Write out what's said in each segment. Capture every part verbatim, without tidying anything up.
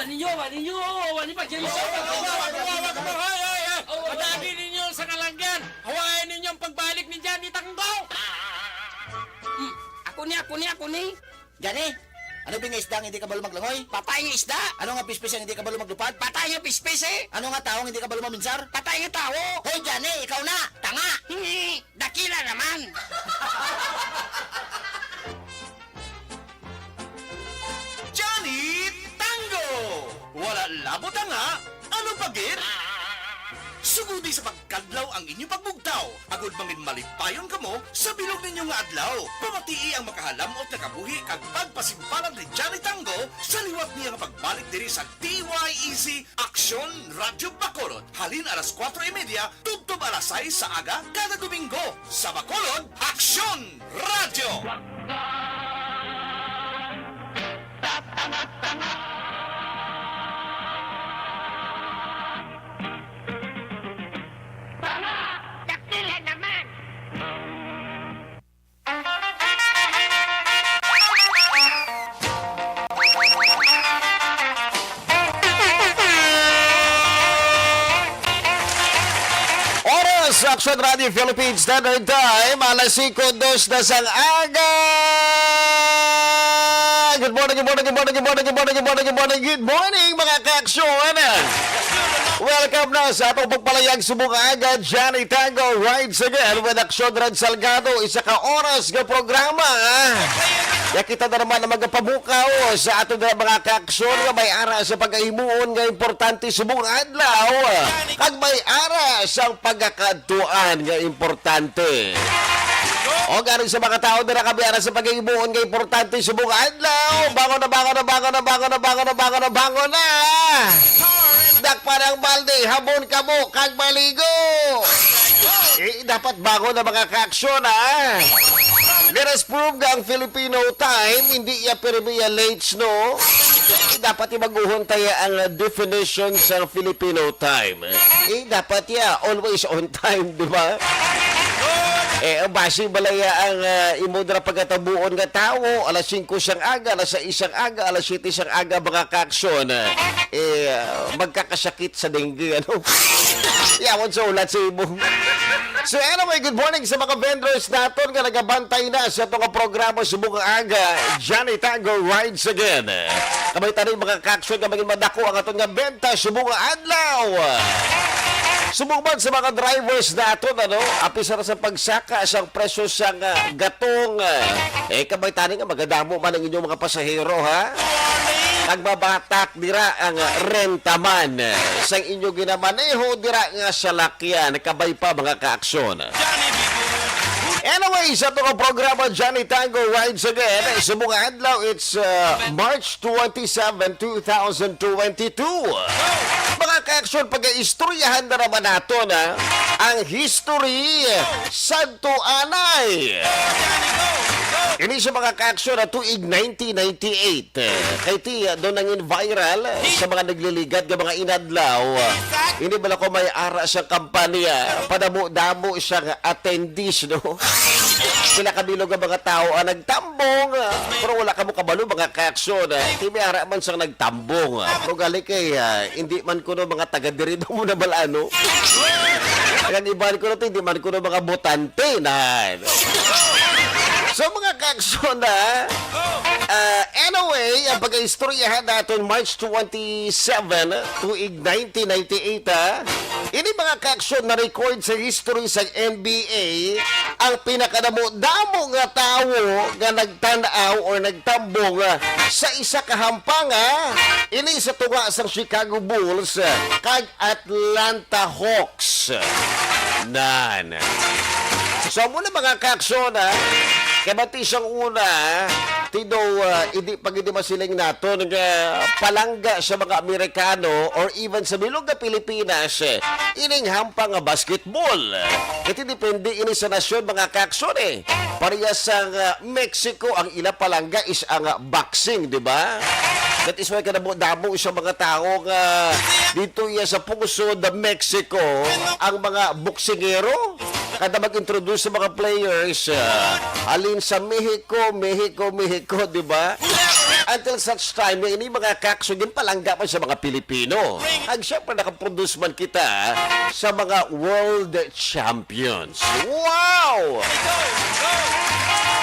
Ninyo, wa ninyo, wa ni pagyan sa Hoy, hoy, hoy, hoy, hoy, hoy, hoy, hoy. Padali ninyo sa kalanggan. Hawayan ninyo ang pagbalik ni Johnny Tango. Hmm, ako ni, ako ni, ako ni. Johnny, ano ba nga isda ang hindi kabalo maglangoy? Patay nga isda. Ano nga pispis ang hindi kabalo maglupad? Patay nga pispis, eh. Ano nga tawo ang hindi kabalo maminsar? Patay nga tawo. Hoy, Johnny, ikaw na. Tanga. Hmm, dakila naman. Johnny Tango! Wala labot ang ha, ano pa gid? Sugodi sa pagkadlaw ang inyong pagbugtaw, agod mangin malipayon kamo sa bilog ninyo nga adlaw. Pamatii ang makahalamot nga kabuhi kag pagpasimpalag ni Johnny Tango sa liwat niya nga pagbalik diri sa D Y E C Aksyon Radyo Bacolod, halin alas kuwatro y media tubtob alas sais sa aga kada Domingo. Sa Bacolod, Aksyon Radyo! Dakila naman! Oras sa Action Radio Philippines Standard Time, alas singko dos na sang aga. Good morning, good morning, good morning, good morning, good morning, good morning, good morning, good morning, mga ka-aksyon. Welcome na sa atong pagpalayag subong aga. Johnny Tango rides again with Aksyon Red Salgado. Isa ka oras nga programa. Ya kita na naman ang magapamukaw sa ato na mga ka-aksyon nga may ara sa pagkahimuon nga importante subong adlaw. Kag may ara sang pagkakadtuan nga importante. O gani sa mga tao na nakabiyara sa pagkahimuon nga importante subong adlaw. Bangon na, bangon na, bangon na, bangon na, bangon na, bangon na, bangon na. Dakpan ang balde, habon kamo, kag maligo. Eh, dapat bangon na mga ka-aksyon, ha? Let us prove nga ang Filipino time, hindi ya pirmi ya late, no? Eh, dapat ibaguhon tayo ang definition sa Filipino time. Eh, dapat ya always on time, di ba? Eh, ang basi balaya ang ah, imo dira pagkatabuon nga tawo, alas singko sang aga, alas sais sang aga, alas siyete sang aga, mga ka-aksyon. Eh, ah, magkakasakit sa dengue, ano? Yawan sa ulat sa imo. So anyway, good morning sa mga vendors naton nga nagabantay na sa itong programa subong aga. Johnny Tango rides again. Kamay tayo mga ka-aksyon nga maging madako ang aton nga benta subong adlaw. Subong man sa mga drivers naton, ano, apisar sa pagsaka sang presyo sang ah, gatong, ah, eh, kamay tani nga magadamo man ang inyong mga pasahero, ha? Kag mabatak dira ang renta man sang inyo ginamaneho dira nga salakyan, kabay pa mga ka-aksyon. Anyway, sa ato nga programa, Johnny Tango Rides Again. Subong adlaw, it's uh, March twenty-seven, two thousand twenty-two. Mga ka-aksyon, pag-istoryahan na naman nato na ang history sa Tuanay. Ini sa mga ka-aksyon na tuig nineteen ninety-eight. Kay ti, ah, doon nangin viral sa mga nagliligat nga mga inadlaw. Hindi bala ko may ara sa kampanya, padamo-damo siyang attendees, no? Pila ka bilog nga mga tao ang nagtambong, ah, pero wala ka mo kabalo, mga ka-aksyon, ah. Ti may ara man siyang nagtambong, ah. Pero gali kay, ah, hindi man kuno mga taga diri daw mo na bala, no? Ang iban kuno, ti, hindi man kuno mga botante na. So, mga ka-aksyon, ah, ah, anyway, ang pag-istoryahan naton March twenty-seven, tuig nineteen ninety-eight, ah. Ini mga ka-aksyon na record sa history sa N B A ang pinakadamo-damo nga tawo nga nagtan-aw or nagtambong, ah, sa isa ka hampang, ah. Ini sa tunga sang Chicago Bulls, ah, kag Atlanta Hawks. Nan. So, amo na mga ka-aksyon, ha? Kay bati sang una, ti daw, ah, hindi pa gid masiling naton nga palangga sa mga Amerikano or even sa bilog nga Pilipinas, eh, ining hampang nga basketball. Iti depende ini sa nasyon, mga ka-aksyon, eh. Parehas sang, ah, Mexico, ang ila palangga is ang, ah, boxing, di ba? That is why kadamo-damo sa mga tao nga dito iya sa pungsod Mexico, ang mga boksingero, kada mag-introduce sa mga players, ah, halin sa Mexico, Mexico, Mexico, di ba? Until such time nga ini mga kaaksyon ginpalangga man sa mga Pilipino. Kag syempre nakaproduce man kita sa mga world champions. Wow!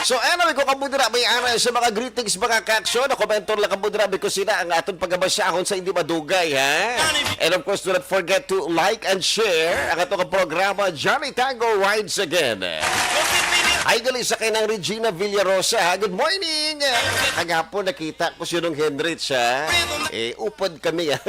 So anyway, kung kamo dira may ara sa mga greetings, mga kaaksyon, na komento lang kamo dira, because sila ang aton pagabasahon sa hindi madugay, ha? And of course, do not forget to like and share ang atong programa, Johnny Tango Rides Again. Hi, gali sa kay nang Regina Villarosa, ha? Good morning! Kagapon nakita ko si Nong Henrich, ha? Eh, upod kami, ha?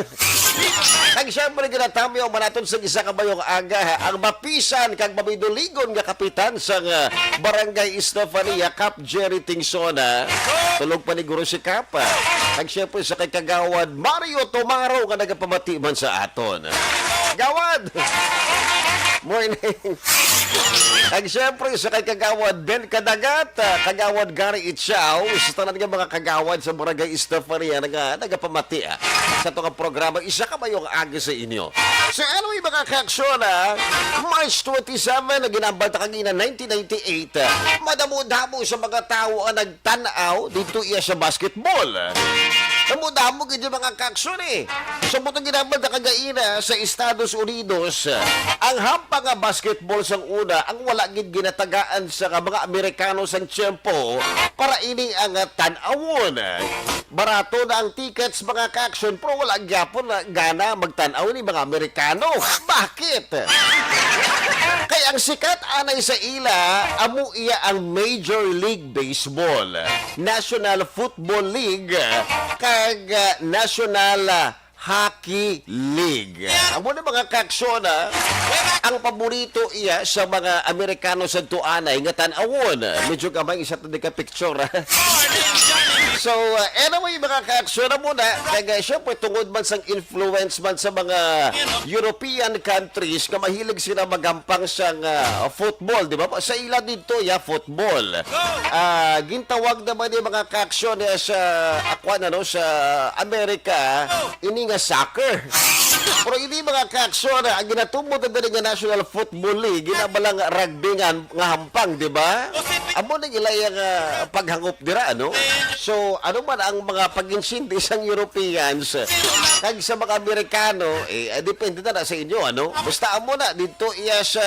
Kag syempre, ginatamyaw man naton sa isa ka mayong aga, ha? Ang mapisan kag mabinuligon nga kapitan sang, ah, Barangay Estefania, Kap Jerry Tingson, ha? Tulog pa ni Guro si Kap, ha? Kag syempre, sa kay Kagawad Mario Tomaro nga nagapamati man sa aton. Gawad! Morning! Kag syempre, sa kay Kagawad Ben Kadagat, ah, Kagawad Gary Itchao, sa tanan nga mga kagawad sa Barangay Estefania nga nagapamati, ah, sa itong programa, isa ka mayong aga sa inyo. So anyway, mga kaaksyon, ah, March twenty-seven, na ginambal ta kagina nineteen ninety-eight, ah, madamo-damo sa mga tawo ang nagtan-aw dito iya sa basketball. Madamo-damo gid yung mga kaaksyon, eh. So, buto ginambal ta kagaina sa Estados Unidos, ang hampang nga basketball sang una ang wala gid ginatagaan sa mga Amerikano sang tiyempo para ini ang, ah, tan-awon. Barato na ang tickets, mga kaaksyon, pero wala gyapon na gana magtan-aw ni mga Amerikano. Bakit? Kay ang sikat anay sa ila, amo iya ang Major League Baseball, National Football League, kag, ah, National, ah, Hockey League. Amo na, mga kaaksyon, ah, ang paborito iya sa mga Amerikano sa tuanay nga tan-awon. Medyo gamay isa to di ka picture, ah. So, uh, anyway, mga kaaksyon, na muna. Kaya, syempre, tungod man sang influence man sa mga European countries nga mahilig sila magampang sang, uh, football, di ba? Sa ila dito, ya, football. Ah, gintawag naman ni mga kaaksyon, eh, sa, akwan, ano, sa Amerika, ini nga soccer. Pero ini, mga kaaksyon, ang ginatumod na dali nga National Football League, ginabalang rugby nga, nga hampang, di ba? Amo na ila yung, ah, paghangop dira, ano? So, ano man ang mga pag-insindi sang Europeans, kag sa mga Amerikano, eh, ah, depende na, na sa inyo, ano? Basta amo na, dito iya sa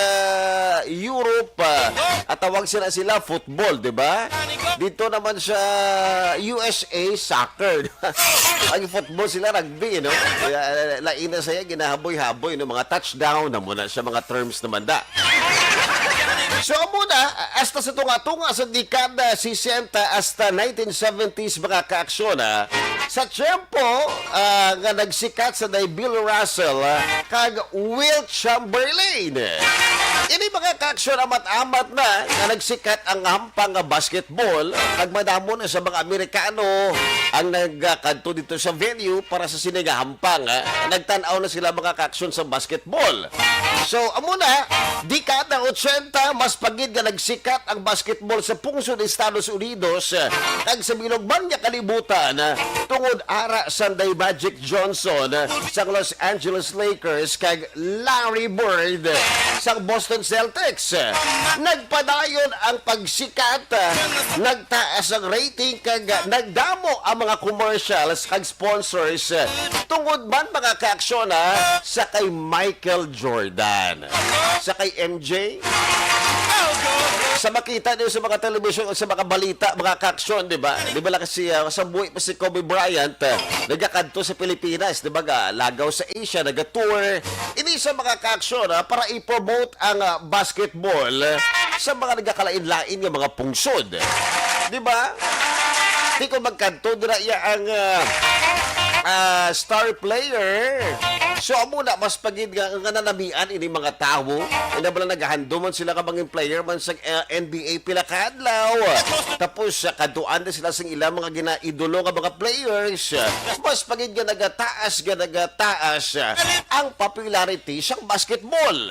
Europe, ah, at tawag sila, sila football, di ba? Dito naman sa U S A, soccer. Ang football sila, rugby, no? Kaya, ah, lain na saya, ginahaboy-haboy, no? Mga touchdown na muna sa mga terms naman da. So, amo na, hasta sa tunga-tunga sa dekada sesenta hasta nineteen seventies, mga kaaksyon, ah, sa tiyempo, ah, nga nagsikat sa day Bill Russell, ah, kag Wilt Chamberlain. Ini, mga kaaksyon, amat-amat na nga nagsikat ang hampang nga basketball, kag madamo na sa mga Amerikano ang nagkadto dito sa venue para sa sini nga hampang, ah. Nagtan-aw na sila, mga kaaksyon, sa basketball. So, amo na, dekada ochenta, mas pagid nga nagsikat ang basketball sa pungsod Estados Unidos, eh, kag sa bilog man nga kalibutan, eh, tungod ara sang day Magic Johnson, eh, sang Los Angeles Lakers kag Larry Bird, eh, sang Boston Celtics. Nagpadayon ang pagsikat, eh, nagtaas ang rating kag nagdamo ang mga commercials kag sponsors, eh, tungod man, mga kaaksyon, ha, sa kay Michael Jordan, sa kay M J, sa makita niyo sa mga television o sa mga balita, mga kaaksyon, di ba? Di ba lang kasi, ah, sa buhi pa si Kobe Bryant, ah, nagakadto sa Pilipinas, di ba? Ga-, lagaw sa Asia, nagatour. Ini sa, mga kaaksyon, ha, para i-promote ang, ah, basketball, ah, sa mga nagakalain-lain nga mga pungsod. Di ba? Di ko magkadto dira iya ang, ah, ah, star player. So, amo na, mas pagid nga, nga nanamian ini mga tawo. Ina bala nagahandom man sila ka mangin player man sa, ah, N B A pila ka adlaw. Tapos, ah, kadtuan na sila sa ilang mga ginaidolo nga mga players. Mas pagid nga nagataas, nga nagataas, ah, ang popularity sang basketball.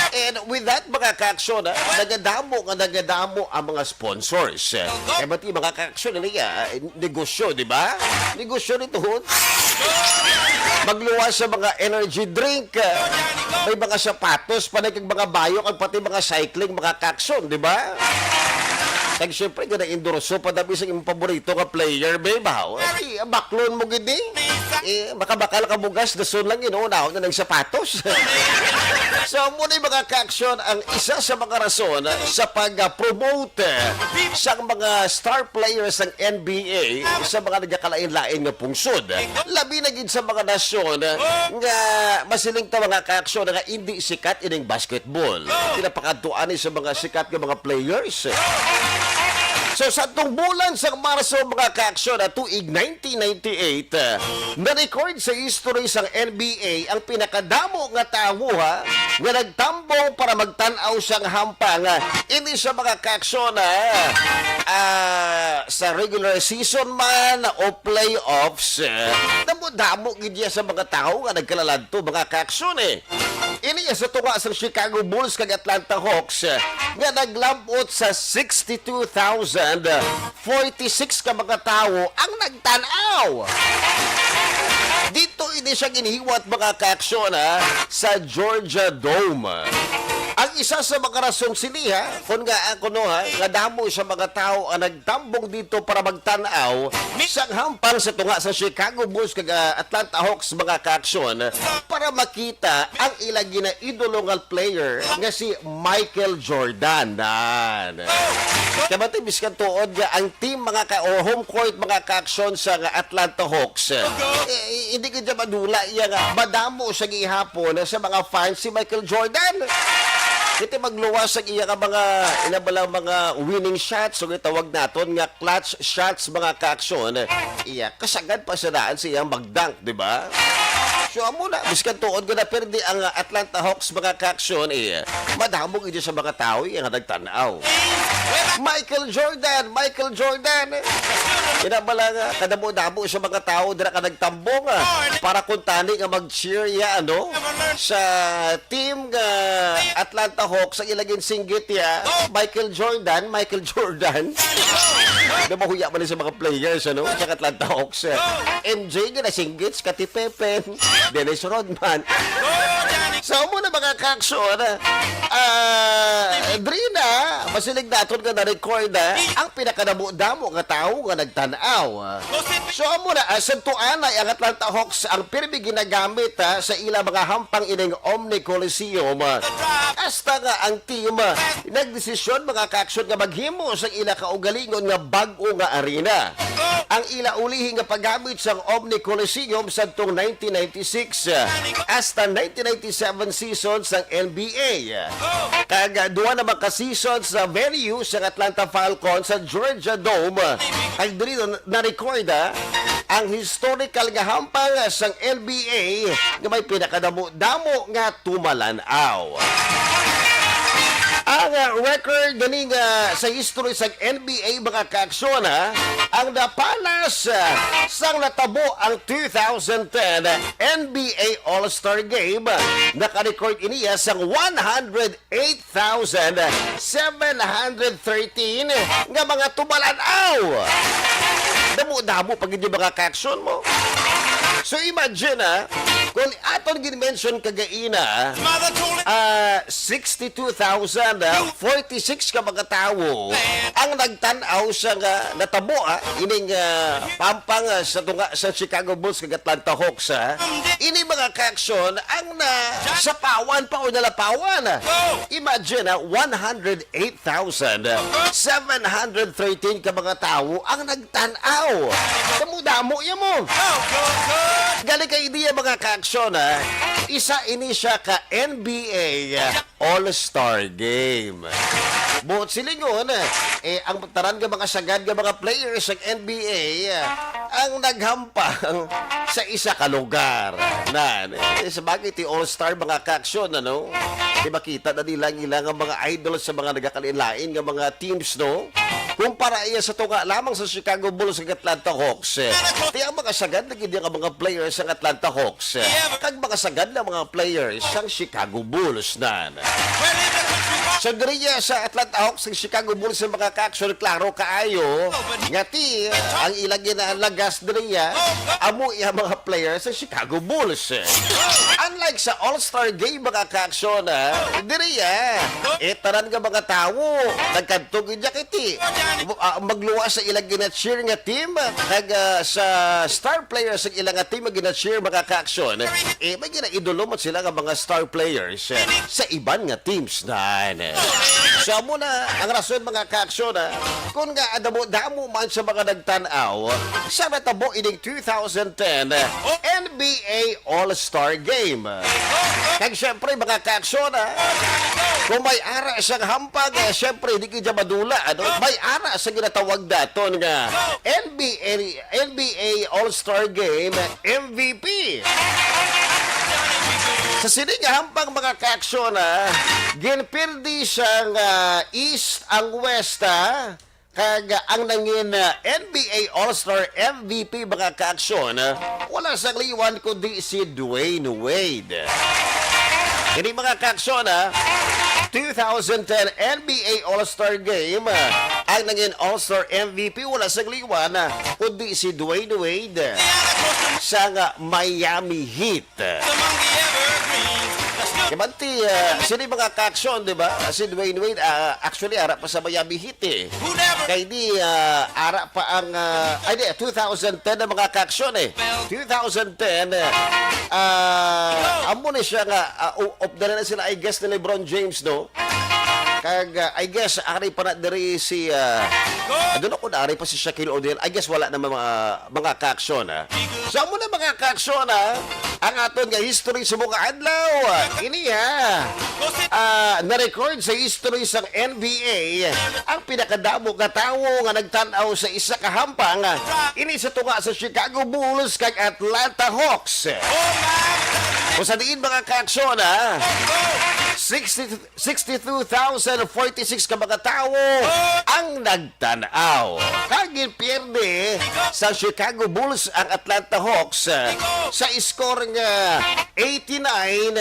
And with that, mga kaaksyon, ah, nagadamo nga nagadamo ang mga sponsors. Kaya bati, mga kaaksyon, ano iya, ah, negosyo, di ba? Negosyo nito, hon. Magluwas sa mga energy drink, ah, may mga sapatos, panay kag mga bayok, at pati mga cycling, mga kaaksyon, di ba? Kag syempre, gana-endorso pa dabi sa imong paborito nga player, babe, haw. Eh, baklon mo gid ni. Eh, makabakal ka bugas, dason lang yun, unahon na ng sapatos. So, muna yung mga ka-aksyon, ang isa sa mga rason sa pag-promote sa mga star players ng N B A sa mga nagkakalain-lain nga pungsod. Labi na gid sa mga nasyon nga masiling ta mga ka-aksyon nga hindi sikat ining basketball. Pinapakadtuan ni sa mga sikat nga mga players. So, sa atong bulan sa Marso, mga ka-aksyon, na tuig nineteen ninety-eight, na-record sa history sang N B A ang pinakadamo nga tawo, ha, nga nagtambong para magtan-aw sang hampang, ah, ini sa mga ka-aksyon, ah, ah, sa regular season man o playoffs, ah, damo-damo gid iya sa mga tawo nga nagkalaladto, mga ka-aksyon, eh. Ini sa tunga sa Chicago Bulls kag Atlanta Hawks, eh, nga naglabot sa sixty-two thousand forty-six ka mga tawo ang nagtan-aw. Dito ini siya ginhiwat, mga ka-aksyon, ha, sa Georgia Dome. Ang isa sa mga rason sini, ha, kung nga ako, no, ha, nga damo sa mga tawo ang nagtambong dito para magtan-aw sang hampang sa tunga sa Chicago Bulls kag, ah, Atlanta Hawks, mga ka-aksyon, para makita ang ila ginaidolo nga player nga si Michael Jordan. Nan. Kaya ba, biskan tuod nga ang team, mga ka, o home court, mga ka-aksyon sa nga Atlanta Hawks, eh, hindi ko dyan madula iya nga madamo sa gihapon sa mga fans si Michael Jordan. Kita magluwas ang iya nga mga, ina ba lang, mga winning shots, so gitawag naton nga clutch shots, mga ka-aksyon. Iya, kasagad pa sa daan siya mag-dunk, di ba? So, amo na, biskan tuod nga napirdi ang, ah, Atlanta Hawks, mga ka-aksyon, eh, madamo gid sa mga tao, eh, nga nagtan-aw. Michael Jordan, Michael Jordan. Ina ba lang, ah, kadamo-damo sa mga tao dira ka nagtambong, ah, para kuntani nga mag-cheer ya, ano, sa team nga Atlanta Hawks, ang ilagin singgit ya, Michael Jordan, Michael Jordan. Di ba, huya man sa mga players, ano, sa Atlanta Hawks, eh. M J nga nasinggit, Scottie Pippen, Dennis Rodman. So, amo na, mga ka-aksyon, ah, diri na, masiling naton nga na-record, ah, ang pinakadamo-damo nga tawo nga nagtan-aw. So, amo na, ah, sa tuanay, ang Atlanta Hawks ang pirmi ginagamit, ah, sa ila mga hampang ining Omni Coliseum, ah, hasta nga ang team, ah, nagdesisyon, mga ka-aksyon, nga maghimo sa ila kaugalingon nga bag-o nga arena. Ang ila ulihi nga paggamit sang Omni Coliseum sadtong nineteen ninety-six, ah, hasta nineteen ninety-seven season sang N B A. Kag, ah, duha naman ka season sa venue sang Atlanta Falcons sa Georgia Dome. Kag diri na, na-record, ah, ang historical nga hampang sang N B A nga may pinakadamo-damo nga tumalan-aw. Ang, ah, record gani nga sa history sa N B A, mga kaaksyon, ha, ang napanas, ah, sang natabo ang two thousand ten N B A All-Star Game. Naka-record iniya sang one hundred eight thousand seven hundred thirteen nga mga tumalan-aw. Damo-damo pa gid yung mga kaaksyon mo. So, imagine, ah, kung aton gin-mention kagaina, ah, sixty-two thousand forty-six ka mga tawo ang nagtan-aw sa nga natabo, ah, ining, ah, pampang, ah, sa tunga sa Chicago Bulls kag Atlanta Hawks, ah. Ini mga kaaksyon ang nasapawan pa o nalapawan. Imagine, ah, one hundred eight thousand seven hundred thirteen ka mga tawo ang nagtan-aw. Damo-damo ya mo. Gali ka ideya, mga kaaksyon, ha? Isa ini siya ka N B A All-Star Game. Buot silingon, eh, ang tanan nga mga sagad nga mga players sa N B A, ang naghampang sa isa ka lugar. Nan, eh, sa bagay, ti All-Star, mga kaaksyon, ano? Di makita na nila ang ilang mga idol sa mga nagakalain-lain nga mga teams, no? Kumpara iya sa tunga lamang sa Chicago Bulls ug Atlanta Hawks. Ti ang mga sagad na gid nga mga players sang Atlanta Hawks, kag mga sagad na mga players sang Chicago Bulls, nan. So, diri sa Atlanta Hawks sa Chicago Bulls sa mga ka-action, klaro kaayo nga ti ang ilang ginalagas diriya amo iya mga player sa Chicago Bulls. Unlike sa All-Star Game, mga ka-action, ah, diriya, eh, tanan nga mga tawo nagkadto gid niya kay ti, ah, magluwas sa ilang gina-cheer nga team, kag, ah, sa star players sa ilang nga team nga gina-cheer, mga ka-action, eh, may ginaidolo man sila nga mga star players, eh, sa iban nga teams na. So, amo na ang rason, mga ka-action, ah, kung nga damo-damo man sa mga nagtan-aw sa natabo ining two thousand ten N B A All-Star Game. Kag syempre, mga ka-action, ah, kung may ara sang hampang, eh, syempre, di kita madula, ano? May ara sa ginatawag daton nga N B A, N B A All-Star Game M V P. Sa sini nga hampang, mga ka-action, ah, ginpildi sang, ah, East ang West, ah, kag ang nangin, ah, N B A All-Star M V P, mga ka-action, ah, wala sang liwan kundi si Dwyane Wade. Ini, mga ka-action, ah, two thousand ten N B A All-Star Game, ah, ang nangin All-Star M V P wala sang liwan, ah, kundi si Dwyane Wade, ah, sang, ah, Miami Heat. Kay bangod ti, ah, sini, mga ka-action, di ba? Si Dwyane Wade, ah, actually, ara pa sa Miami Heat, eh. Kay di, ah, ara pa ang, ah, ay, di, two thousand ten ang, mga ka-action, eh. Two thousand ten, ah, amo ni siya nga, ah, o-, opda na sila, I guess, ni LeBron James, no? Kag, ah, I guess, ari pa na diri si, ah, I don't know kung ari pa si Shaquille O'Neal. I guess wala na mga, mga ka-action, ah. So, amo na, mga ka-action, ah, ang aton nga history sa mga adlaw. Ini, ha, ah, na-record sa history sang N B A ang pinakadamo nga tawo nga nagtan-aw sa isa ka hampang, ah, ini sa tunga sa Chicago Bulls kag Atlanta Hawks. Kung sa diin, mga ka-action, ah, sixty, sixty-two thousand forty-six ka mga tawo ang nagtan-aw. Kag ginpierde sa Chicago Bulls ang Atlanta Hawks, ah, sa score nga eighty-nine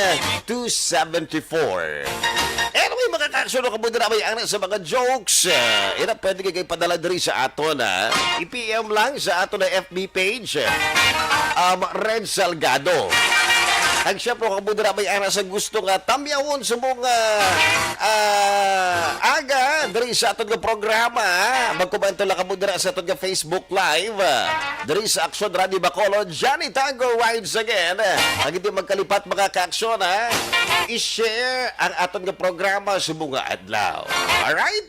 to seventy-four. Anyway, mga ka-action, kamo dira may ana sa mga jokes, ah, ina pwede kay padala diri sa aton, ah. I-P M lang sa aton na F B page, um, Red Salgado. Ang siyempre, kamo dira may ara sa gusto nga tamyawon sa mong, ah, ah, aga diri sa aton nga programa, magkomento lang kamo dira sa aton nga Facebook Live, ah, diri sa Aksyon Radio Bacolod, Johnny Tango rides again. Ang hindi magkalipat, mga ka-aksyon, ha? I-share ang aton nga programa sa mga adlaw. Alright?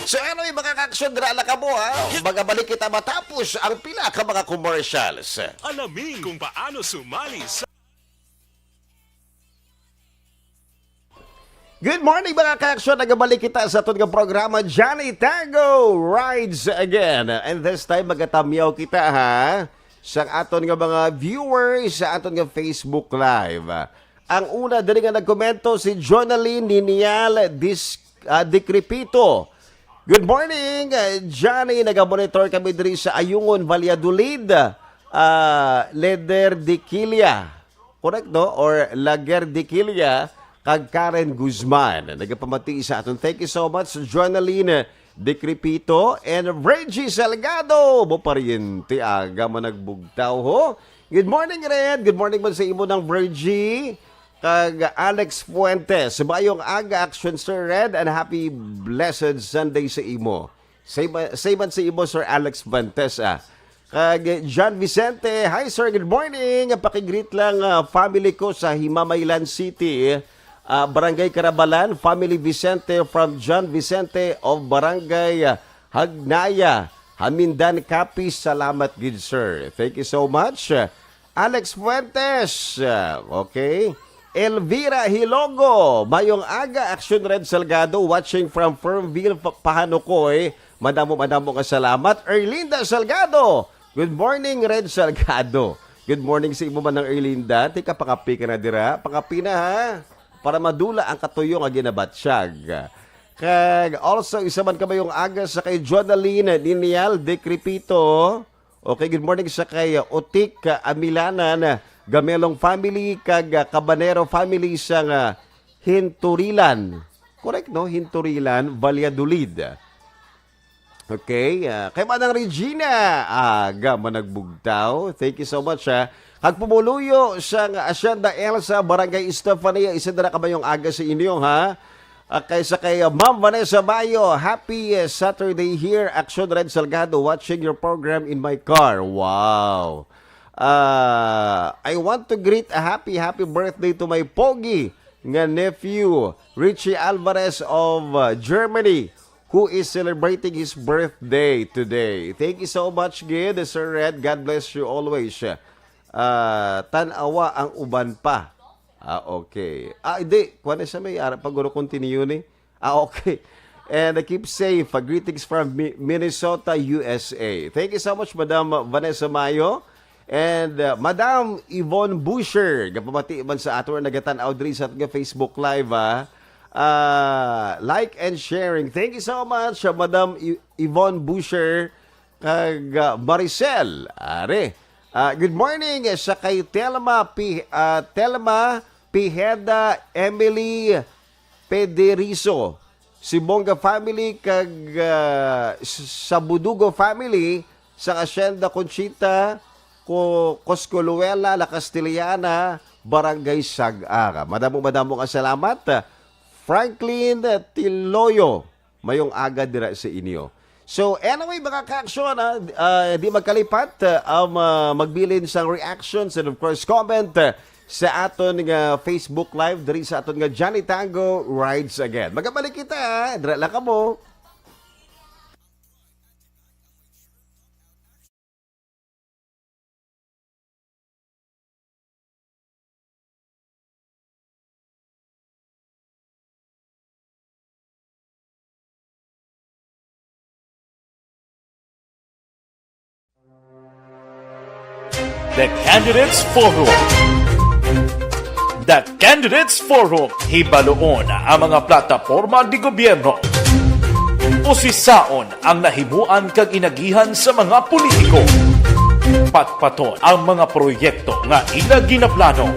So, anyway, mga ka-aksyon, dira lang kamo, ha? Magabalik kita matapos ang pila ka mga commercials. Alamin kung paano sumali sa Good morning, mga ka-aksyon. Nagabalik kita sa aton nga programa, Johnny Tango Rides Again. And this time, magatamyaw kita, ha, sa aton nga mga viewers sa aton nga Facebook Live. Ang una diri nga nagkomento, si Jonalyn Ninial Dis-, ah, Decrepito. Good morning, ah, Johnny. Nagamonitor kami diri sa Ayungon, Valladolid. Ah, Leder Diquilia. Correct, no? Or Laguerdiquilia kag Karen Guzman. Nagapamati sa aton. Thank you so much, Jonalyn Decrepito and Reggie Salgado. Mo pariente, aga man nagbugtaw, ho. Good morning, Red. Good morning man sa imo ng Virgie. Kag Alex Fuentes. Mayong aga, Action Sir Red, and happy blessed Sunday sa imo. Say ma-, say man sa imo, Sir Alex Fuentes, ah. Kag John Vicente, "Hi, sir, good morning. Pakigreet lang, ah, family ko sa Himamaylan City, ah, Barangay Carabalan. Family Vicente from John Vicente of Barangay, ah, Hagnaya, Hamindan, Capiz. Salamat gid, sir." Thank you so much. Alex Fuentes, ah, okay. Elvira Hilogo, mayong aga, Action Red Salgado, watching from Fernville, Pa-, Pahanukoy. Madamo, madamo nga salamat. Erlinda Salgado, good morning, Red Salgado. Good morning sa imo man ng Erlinda. Tika, pangapi ka na dira. Pangapi na, ha? Para madula ang katuyo nga ginabatyag. Kag also, isa man ka mayong aga sa kay Jonalyn Ninial Decrepito. Okay, good morning sa kay, uh, Otik, uh, Amilanan, uh, Gamelong family, kag, uh, Cabanero family sa, uh, Hinturilan. Correct, no? Hinturilan, Valladolid. Okay, ah, kay Manang Regina, aga man nagbugtaw. Thank you so much, ha. Kag pumuluyo sang Hacienda Elsa, Barangay Estefania, isa na kabayong aga sa inyo, ha. Ah, kay sa kay, ah, Ma'am Vanessa Bayo, happy, eh, Saturday here. Action Red Salgado, watching your program in my car. Wow. Ah, I want to greet a happy, happy birthday to my pogi nga nephew, Richie Alvarez of, uh, Germany, who is celebrating his birthday today. Thank you so much, gid, Sir Red. God bless you always. Ah, tan-awa ang uban pa. Ah, okay. Ah, hindi. Kuha na siya, may ara pa guro continue ni. Ah, okay. And, uh, keep safe. Uh, greetings from Mi-, Minnesota, U S A. Thank you so much, Madam Vanessa Mayo. And, uh, Madam Yvonne Busher, gapamati man sa ato nga nagatan-aw diri sa aton nga Facebook Live, ah. Ah, like and sharing. Thank you so much, uh, Madam Y-, Yvonne Busher kag, uh, Maricel. Are. Ah, good morning, eh, sa kay Telma Pi-, ah, Telma Piheda, Emily Pederizo, Sibonga family kag, ah, s-, Sabudugo family sa Hacienda Conchita, Ko-, Coscoluela, La Castellana, Barangay Sag-a. Madamo, madamo nga salamat. Franklin Tiloyo, mayong aga dira sa inyo. So, anyway, mga ka-aksyon, ah, ah, di magkalipat, ah, ang, ah, magbilin sang reactions and, of course, comment, ah, sa aton nga Facebook Live, diri sa aton nga Johnny Tango Rides Again. Magabalik kita, ah. Dira lang kamo. The Candidates Forum. The Candidates Forum. Hibaluon ang mga plataporma di gobyerno. Usisaon ang nahimuan kag inagihan sa mga politiko. Patpaton ang mga proyekto nga ila ginaplano.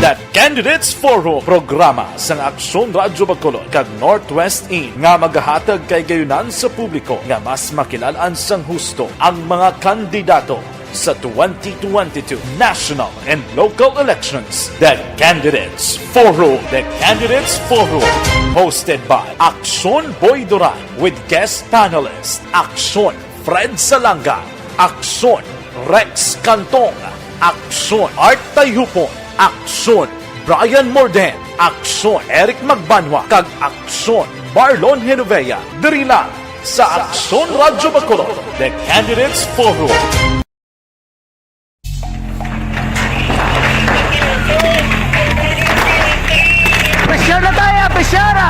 The Candidates Forum, programa sang Aksyon Radyo Bacolod kag Northwest In nga magahatag kay gayunan sa publiko nga mas makilalan sang husto ang mga kandidato sa twenty twenty-two national and local elections. The Candidates Forum. The Candidates Forum, hosted by Aksyon Boy Duran with guest panelist Aksyon Fred Salanga, Aksyon Rex Cantong, Aksyon Art Tayupon, Aksyon Brian Morden, Aksyon Eric Magbanwa, kag Aksyon Marlon Genovea, diri lang sa Aksyon Radyo Bacolod, The Candidates Forum. Pressure na tayo, pressure na!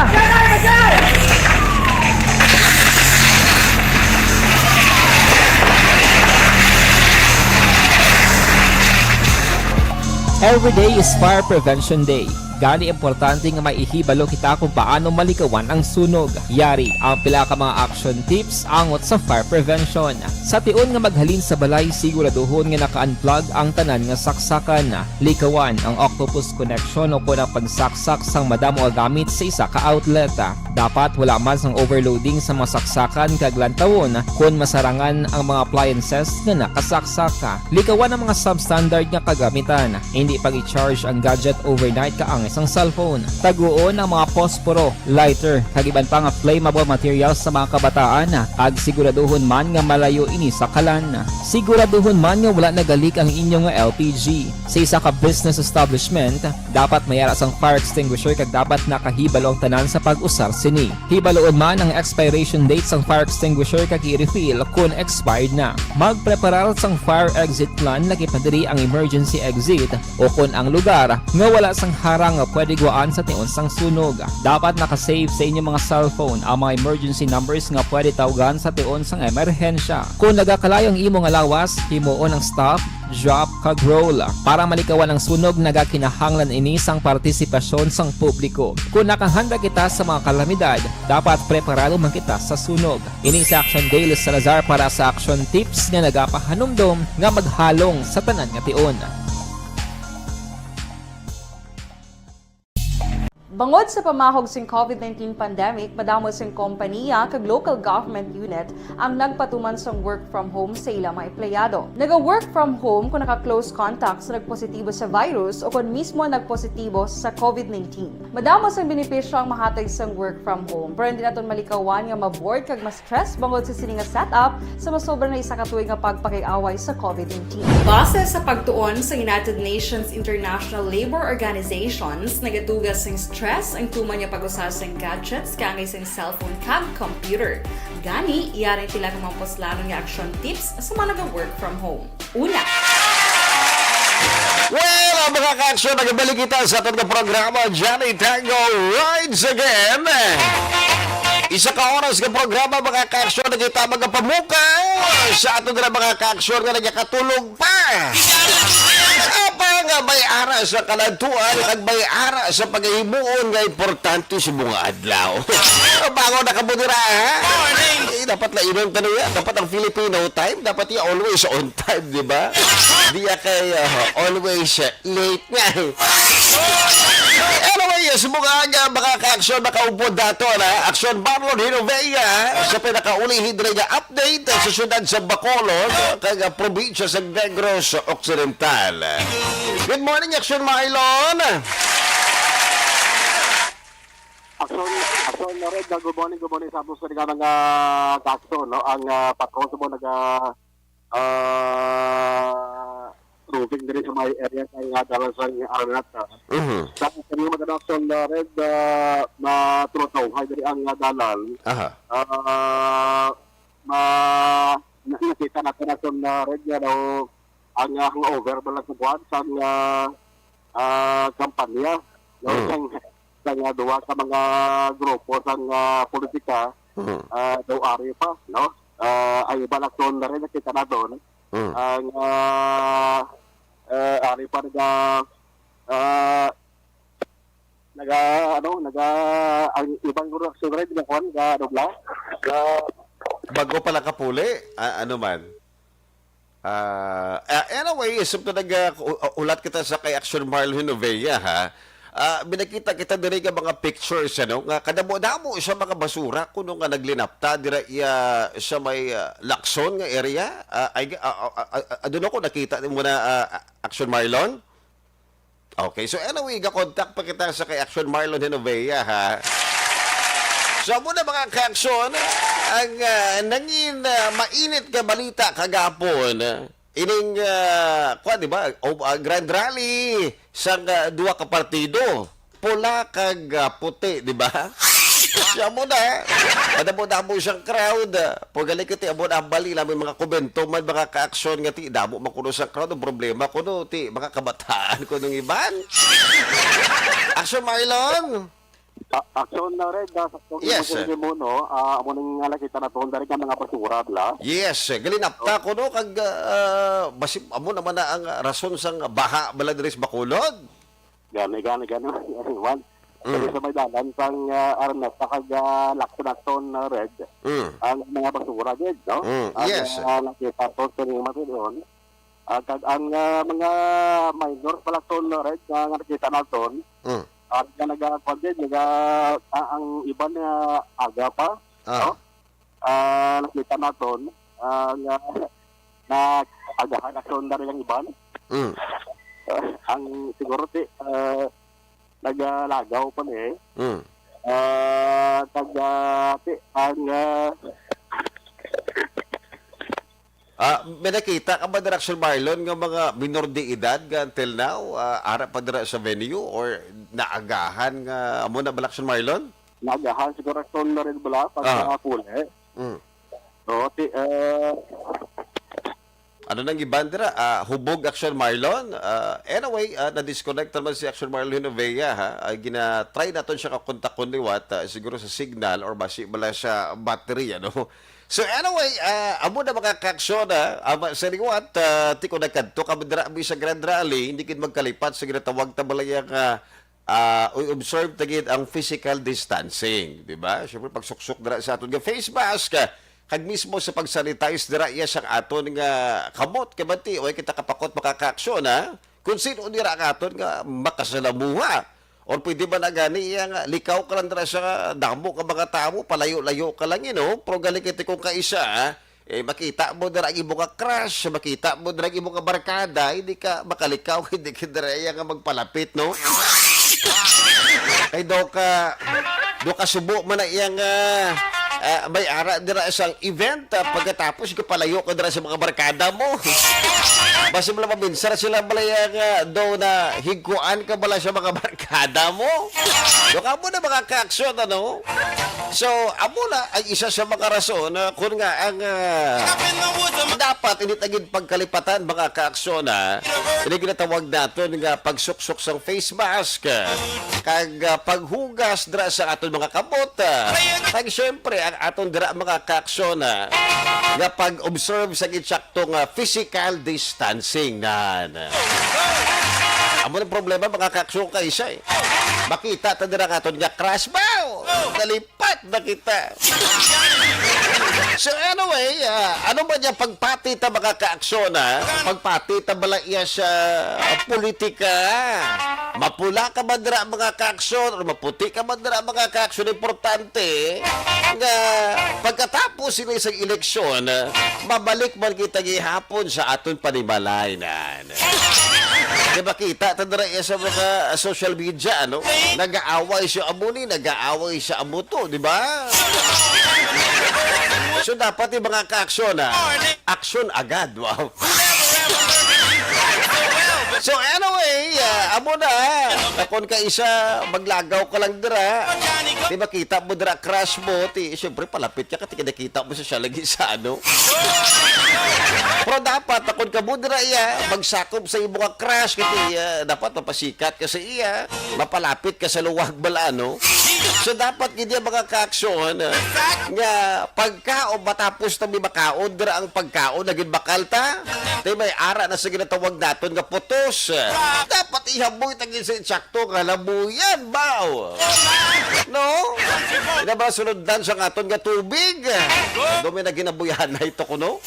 Every day is Fire Prevention Day. Gani, importante nga maihibalo kita kung paano malikawan ang sunog. Yari ang pila ka mga action tips angot sa fire prevention. Sa tion nga maghalin sa balay, siguraduhon nga naka-unplug ang tanan nga saksakan. Likawan ang octopus connection o kon ang pagsaksak sang madamo nga gamit sa isa ka outlet. Dapat wala man sang overloading sa mga saksakan kag lantawon kon masarangan ang mga appliances nga nakasaksak. Likawan ang mga substandard nga kagamitan. Hindi pag-i-charge ang gadget overnight kaangay sang cellphone. Taguon ang mga posporo, lighter, kag iban pa nga flammable materials sa mga kabataan, kag siguraduhon man nga malayo ini sa kalan. Siguraduhon man nga wala nagalik ang inyo nga L P G. Sa isa ka business establishment, dapat may ara sang fire extinguisher kag dapat nakahibalo ang tanan sa pag-usar sini. Hibaluon man ang expiration date sang fire extinguisher kag i-refill kon expired na. Magpreparar sang fire exit plan, lagi pa diri ang emergency exit o kon ang lugar nga wala sang harang nga pwede guwaan sa tion sang sunog. Dapat naka-save sa inyo mga cellphone ang mga emergency numbers nga pwede tawgan sa tion sang emerhensya. Kon nagakalayo ang imo nga lawas, himuon ang stop, drop, kag roll. Para malikawan ang sunog, nagakinahanglan ini sang partisipasyon sang publiko. Kon nakahanda kita sa mga kalamidad, dapat preparado man kita sa sunog. Ini si Action Dale Salazar para sa Action Tips nga nagapahanumdom nga maghalong sa tanan nga tion. Bangod sa pamahog sing COVID nineteen pandemic, madamo sing kompaniya kag local government unit ang nagpatuman sang work from home sa ila mga empleyado. Naga-work from home kon naka-close contact sa nagpositibo sa virus o kon mismo nagpositibo sa COVID nineteen. Madamo sang benepisyo ang mahatag sang work from home, pero hindi naton malikawan nga ma-bored kag ma-stress bangod sa sini nga setup sa masobra na isa ka tuig nga pagpakig-away sa COVID nineteen. Base sa pagtuon sa United Nations International Labour Organizations, nagatuga sing stress ang tuman nga pag-usa sing gadgets kaangay sing cellphone kag computer. Gani, yari ang pila ka mga puslanon nga action tips sa mga naga-work from home. Una, Well, mga ka-aksyon, nagabalik kita sa aton nga programa, Johnny Tango Rides Again. Isa ka oras nga programa, mga ka-aksyon, na kita magapamukaw sa aton nga mga ka-aksyon nga nagakatulog pa. Apa nga may ara sa kalantuan, kag may ara sa pagahimuon nga importante sa mga adlaw. Bangon na kamo dira, ha? Morning! Eh, dapat lainon ta niya. Dapat ang Filipino time, dapat iya always on time, di ba? Di ya kay, uh, always, uh, late nga, eh. Anyway, yes, mga aga, mga ka-aksyon, makaupod dato na. Aksyon Marlon Hinovea, sa pinakaulihi diri nga update sa siyudad sa Bacolod, kag, uh, probinsya sa Negros Occidental. Good morning, Aksyon Marlon. Aksyon, aksyon na rin. Good morning, good morning sa ato sa mga ka-aksyon, no? Ang, ah, patrol sa mga naga, ah, roving diri sa may area sa nga dalan sa Araneta. Mhm. Sa kanyang mga aksyon na rin, ah, matrutaw, hay diri ang, ah, dalan. Aha. Ah, ma-, na-, nakita natin na itong, ah, red nga daw ang, ah, hangover ba lang sa buwan sa, ah, ah, kampanya, no? Hmm. Sang, sang, ah, duha ka mga grupo sang, ah, politika, Hmm. ah, daw ari pa, no? Ah, ang iba na na rin nakita naton. Hmm. Ang, ah, ah, ari pa naga, ah, naga, ano, naga, ang ibang grupo sa red nga kwan, naga, ano bla? Naga Bago pa lang kapuli, ah, ano man. Ah, ah, anyway, isip ko nag, ah, u-, u-, ulat kita sa kay Action Marlon Novea, ha? Ah, binakita kita diri nga mga pictures, ano, nga kadamo-damo sa mga basura kuno nga naglinapta dira iya sa may, ah, Lacson nga area. Ah, ay, ah, ah, ah, ah, ah, doon ako nakita mo na, ah, Action Marlon. Okay, so anyway, ga-contact pa kita sa kay Action Marlon Hinovea, ha? So, amo na, mga ka-aksyon, ang, ah, nangin, ah, mainit nga balita kagapon, ah, ining, ah, kwa, di ba? O, ah, grand rally sang, ah, duha ka partido, pula kag, ah, puti, di ba? Siya mo na. Madamo-damo siyang crowd. Pagalikat, eh, amo na ang bali namin mga komento man, mga ka-aksyon nga ti, damo man kuno sa crowd. Ang problema kuno, ti, mga kabataan kuno ng iban. Action, Marlon? A-, action na red, ah, sa Yes, sir. Mo, no? Ah, amo nang nga nakita na tuon, dari ka mga basura, bla? Yes, eh, galinapta Oh. kuno kag, ah, basi, amo naman na ang rason sang baha bala diri sa Bacolod. Gani, gani, gani, gani, man. Mm. Kami sa may dalan sang, ah, Araneta kag, ah, Lacson, Lacson, ah, Red, Mm. ang mga basura gid, no? Mm, Ang, yes. ah, nakita to sa mga doon. Ah, kag ang, ah, mga minor pa, Lacson, Red, nga, nga nakita naton, Mm. ah, nga naga-, kwan din, naga-, ah, ang iban nga aga pa, Ah. no? Ah, nakita naton, ah, nga, nga agahan na sundar ang iban. Mm. Ah, ang siguro ti, ah, nagalagaw pa ni, eh. Mm. Ah, taga, ti, ang, ah, Ah, may nakita ka ba, Director Marlon, nga mga minor de edad nga until now, ah, ara pa dira sa venue or naagahan nga amo na ba, Director Marlon? Naagahan siguro, Director, na rin bala pag Ah. mga puli. Mm. Oo, ti-, eh, Ano nang iban dira? Ah, hubog, Action Marlon. Ah, anyway, ah, na-disconnect naman si Action Marlon Hinovea, ha? Ah, gina-try naton siya kakontakon liwat, ah, siguro sa signal or basi bala sa battery, ano? So anyway, ah, amo na mga ka-aksyon, ah, ama, sa liwat, ah, ti ko nagkadto ka dira, sa Grand Rally, hindi gid magkalipat sa ginatawag ta bala yang, ah, ah, uy, observe ta gid ang physical distancing, di ba? Siyempre, pagsuksok dira sa aton nga face mask, ah, kag mismo sa pag-sanitize dira iya sang aton nga kamot, kay bati, way kita kapakot makakaaksyon, ha? Kung sino dira ang aton nga makasalamuha Or pwede ba na gani iya nga likaw ka lang dira sa damo ka mga tawo, palayo-layo ka lang, you know? Pero gali kiti kung kaisa, eh, makita mo dira ang imo nga crush, makita mo dira ang imo nga barkada, hindi ka makalikaw, hindi ka dira iya nga magpalapit, no? Kay daw ka, do ka subo man na iya nga, ah, may ara dira isang event, ah, pagkatapos kapalayo ka dira sa mga barkada mo. Basi bala maminsar sila bala iya nga daw na higkuan ka bala sa mga barkada mo. Do ka mo na mga kaaksyon, ano? So, amo na ang isa sa mga rason na kung nga ang, ah, dapat hindi tagid pagkalipatan, mga kaaksyon, ah, ini ginatawag naton nga pagsuksok sang face mask, ah, kag, ah, paghugas dira sa aton mga kamot, ah, kag syempre ang aton dira mga kaaksyon, ah, nga pag-observe sa gitsakto nga physical distancing nan. Amo ang problema, mga kaaksyon, kaisa, eh. Makita ta dira nga aton nga crush, baw! Nalipat na kita. So anyway, ah, ano ba niya pagpati ta, mga kaaksyon, ha? Pagpati ta bala iya sa politika? Mapula ka man dira, mga kaaksyon, or maputi ka man dira, mga kaaksyon, importante nga pagkatapos sila sa eleksyon, mabalik man kita gihapon sa aton panimalay na. Di ba kita ta dira iya sa mga social media, ano? Nag-aaway siya amo ni, nag-aaway siya amo to, di ba? So dapat yung mga kaaksyon, ha? Aksyon agad, wow. So anyway, ah, amo na. Kung kaisa, maglagaw ka lang dira. Di makita mo dira, crush mo. Ti, siyempre, palapit ka, kati nakita mo sa siya lagi sa ano. Pero dapat, kung kamo dira iya, magsakop sa imo nga crush, kati, ah, dapat mapasikat ka sa iya. Mapalapit ka sa luwag bala, no? So, dapat gid yan, mga kaaksyon, ah, nga pagkaon, matapos ta mi makaon, dira ang pagkaon, naging bakal ta. Tay may ara na sa ginatawag naton nga putos. Dapat ihaboy ta gid sa insakto nga labuyan, baw. No? Ina ba sunod dan sa aton nga tubig? Dumi na ginabuyan na ito kuno.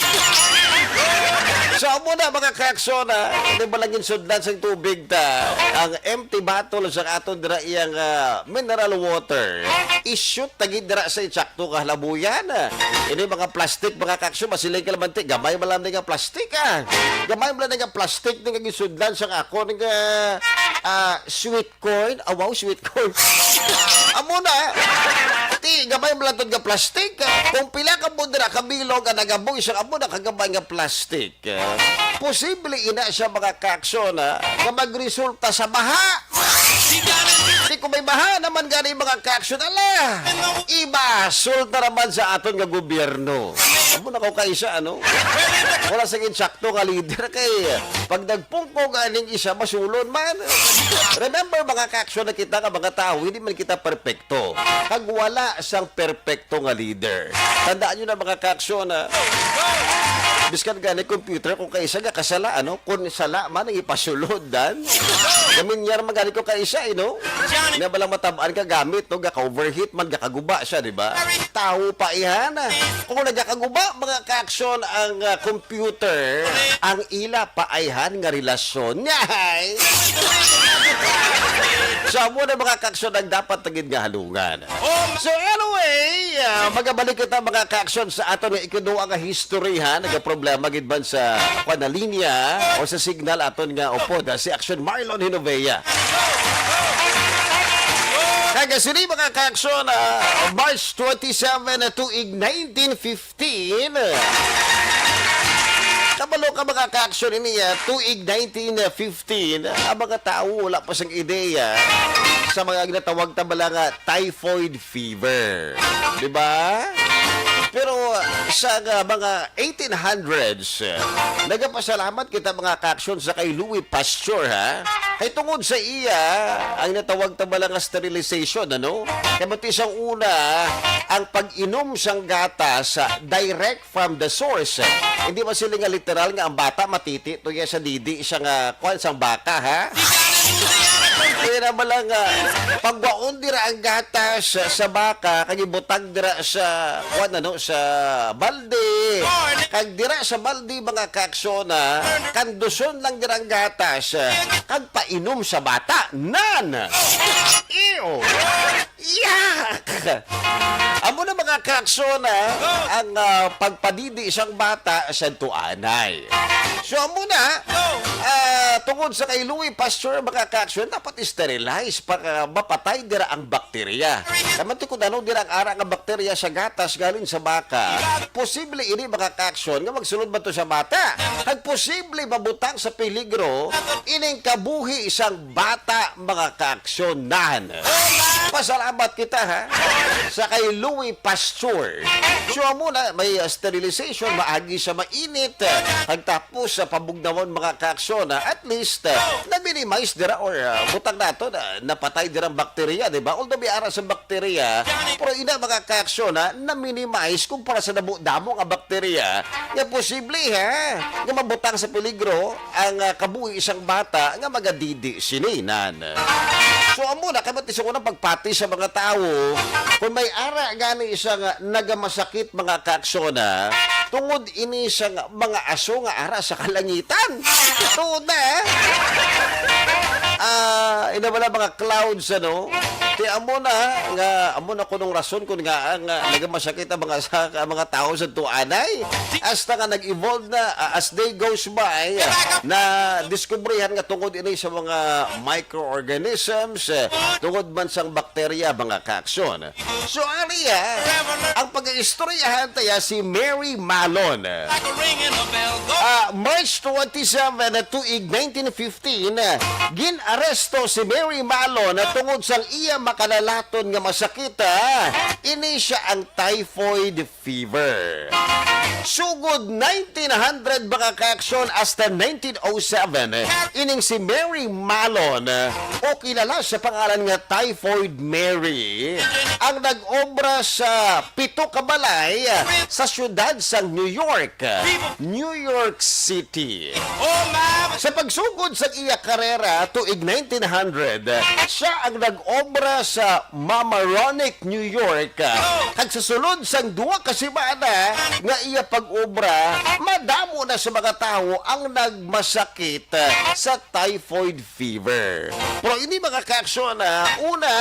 So, amo na, mga kaaksyon, ah. Di ba lang yung sudlan sa tubig ta? Ang empty bottle sa aton dira iyang, ah, mineral water. I-shoot ta gid dira sa insakto nga halabuyan. Ini mga plastic, mga kaaksyon, masiling ka naman, ti, gamay man lang nga plastic, ah. Gamay man lang nga plastic nga gisudlan sa akon nga, ah, sweet corn. Ah, wow, sweet corn. Amo na. Ti, gamay man lang nga plastic, ah. Kung pila ka mo dira ka bilog ang nagaboy sa amo na kagamay nga plastic. Posible ina siya, mga kaaksyon, ha, nga magresulta sa baha. Di ko may baha naman gani, mga kaaksyon, ala, ibasol na naman sa aton nga gobyerno. Amo na ko kaisa, ano? Wala sa insakto nga leader kay pag nagpungko ganing isa, masulon man. Remember, mga kaaksyon, na kita nga mga tao, hindi man kita perfect to. Kag wala sang perpekto nga leader. Tandaan nyo na, mga kaaksyon, ha? Biskan gani computer, kung kaisa nga kasala, ano? Kung sala man, ang ipasulod, dan. Gaminyar man gani ko kaisa, eh, no? Nga balang matabaan ka gamit, no? Gaka-overheat man, gakaguba siya, di ba? Tawo pa, ihan. Kung nagakaguba, mga kaaksyon, ang, ah, computer, ang ila pa ayhan nga relasyon. Nyahay! So, amo na, mga kaaksyon, ang dapat na gid nga halungan. So anyway, ah, magabalik kita, mga kaaksyon, sa aton nga ikaduha nga history, ha? Nagaproblema gid man sa, kwan, na linya o sa signal aton nga upod, ha? Si Aksyon Marlon Hinovea. Kaya sini, mga kaaksyon, ah, March twenty-seven na tuig nineteen fifty, fifteen. Kabalo ka, mga kaaksyon, ini, ah, tuig nineteen fifteen, ang mga tao wala pa sang ideya sa mga ginatawag ta bala nga typhoid fever. Di ba? Pero, ah, sa, ah, mga eighteen hundreds, ah, nagapasalamat kita, mga kaaksyon, sa kay Louis Pasteur, ha? Kay tungod sa iya, ang natawag ta bala nga sterilization, ano? Kay mati sang una, ang pag-inom sang gatas, ah, direct from the source. Hindi man sila nga literal nga ang bata matiti to iya sa didi siya nga, kwan, sang baka, ha? Kaya naman lang, ah, pagwaon dira ang gatas sa baka, kag ibutang dira sa, kuwan, ano, sa balde. Kag dira sa balde, mga kaaksyon, ah, kanduson lang dira ang gatas, ah, kag painom sa bata. Nan! Ew! Yak! Amo na, mga kaaksyon, ah, ang, ah, pagpadidi sang bata sa tuanay. So, amo na, ah, tungod sa kay Louis Pasteur, mga kaaksyon, dapat sterilize para mapatay dira ang bakterya. Kamanti kung ano dira ang ara nga bakterya sa gatas galing sa baka. Posible ini, mga kaaksyon, nga magsulod man to sa bata. Kag posible mabutang sa peligro ining kabuhi sang bata, mga kaaksyonan. Pasalamat kita, ha, sa kay Louis Pasteur. So, amo na, may, uh, sterilization, maagi sa mainit, uh, pagtapos sa pabugnawan, mga kaaksyon, uh, at least, uh, na-minimize dira or, uh, butang nato na napatay dira ang bakterya, di ba? Although may ara sa bakterya, pero ina, mga kaaksyon, ha, na-minimize kumpara sa damo-damo nga bakterya nga posible, ha, nga mabutang sa peligro ang, ah, kabuhi sang bata nga magadidi sini, nan. So, amo na, kay mati sa unang pagpati sa mga tawo, kung may ara gani sang nagamasakit, mga kaaksyon, ha, tungod ini sang mga aso nga ara sa kalangitan. Tuod na, eh. Ah, ina bala mga clouds, ano? Ti amo na nga, amo na kunong rason kung nga ang, ah, nagamasakit ang mga sa, ang mga tawo sa tuanay. Hasta nga nag-evolve na, ah, as day goes by, ah, na diskubrihan nga tungod ini sa mga microorganisms, eh, tungod man sang bakterya, mga kaaksyon. So, ariya, ang pag-iistoryahan taya si Mary Malon. Ah, March twenty-seven, tuig nineteen fifteen, gin-aresto si Mary Malon tungod sang iya makalalaton nga masakit, ah. Ini sia ang typhoid fever. Sugod nineteen hundred, mga kaaksyon, hasta nineteen oh seven, ining si Mary Malon, o kilala sa pangalan nga Typhoid Mary, ang nag-obra sa pito ka balay sa siyudad sa New York, New York City. Sa pagsugod sa iya karera tuig nineteen hundred, siya ang nag-obra sa Mamaroneck, New York. Kag sa sulod sang duha ka semana nga iya pag-obra, madamo na sa mga tawo ang nagmasakit sa typhoid fever. Pero ini, mga kaaksyon, ah, una,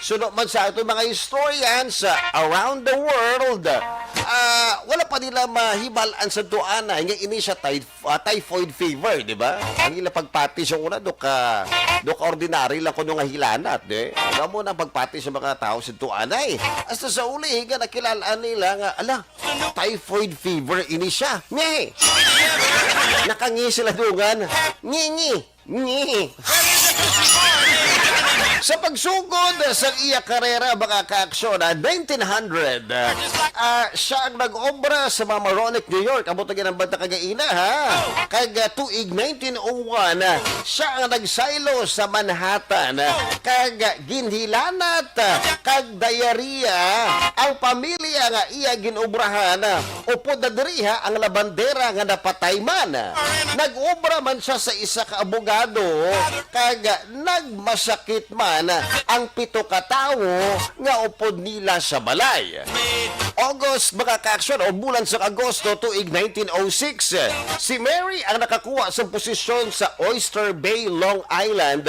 suno man sa aton mga historians, ah, around the world, ah, wala pa nila mahibal-an sa tuanay nga ini siya typhoid ah, typhoid fever, di ba? Ang ila pagpati sa una, do ka, do ka ordinary lang kuno nga hilanat, di? Ano mo nang pagpati sa mga tao sa tuanay? Hasta sa uli, nga nakilalaan nila nga, ala, typhoid fever ini siya. Ngi! Nakangi sila dungan. Ngi, ngi! Ngi! Sa pagsugod sa iya karera, mga kaaksyon, ah, nineteen hundred, ah, siya ang nag-obra sa Mamaroneck, New York. Amo to ginambata kagaina, ha? Kag, ah, tuig nineteen oh one, ah, siya ang nagsaylo sa Manhattan, ah, kag, ah, ginhilanat, ah, kag diarrhea ang pamilya nga iya ginobrahan, ah, upod na diriha ang labandera nga napatay man. Nag-obra man siya sa isa ka abogado, kag nagmasakit man ang pito ka tawo nga upod nila sa balay. August, mga kaaksyon, o bulan sa Agosto tuig nineteen oh six, si Mary ang nakakuha sa posisyon sa Oyster Bay, Long Island.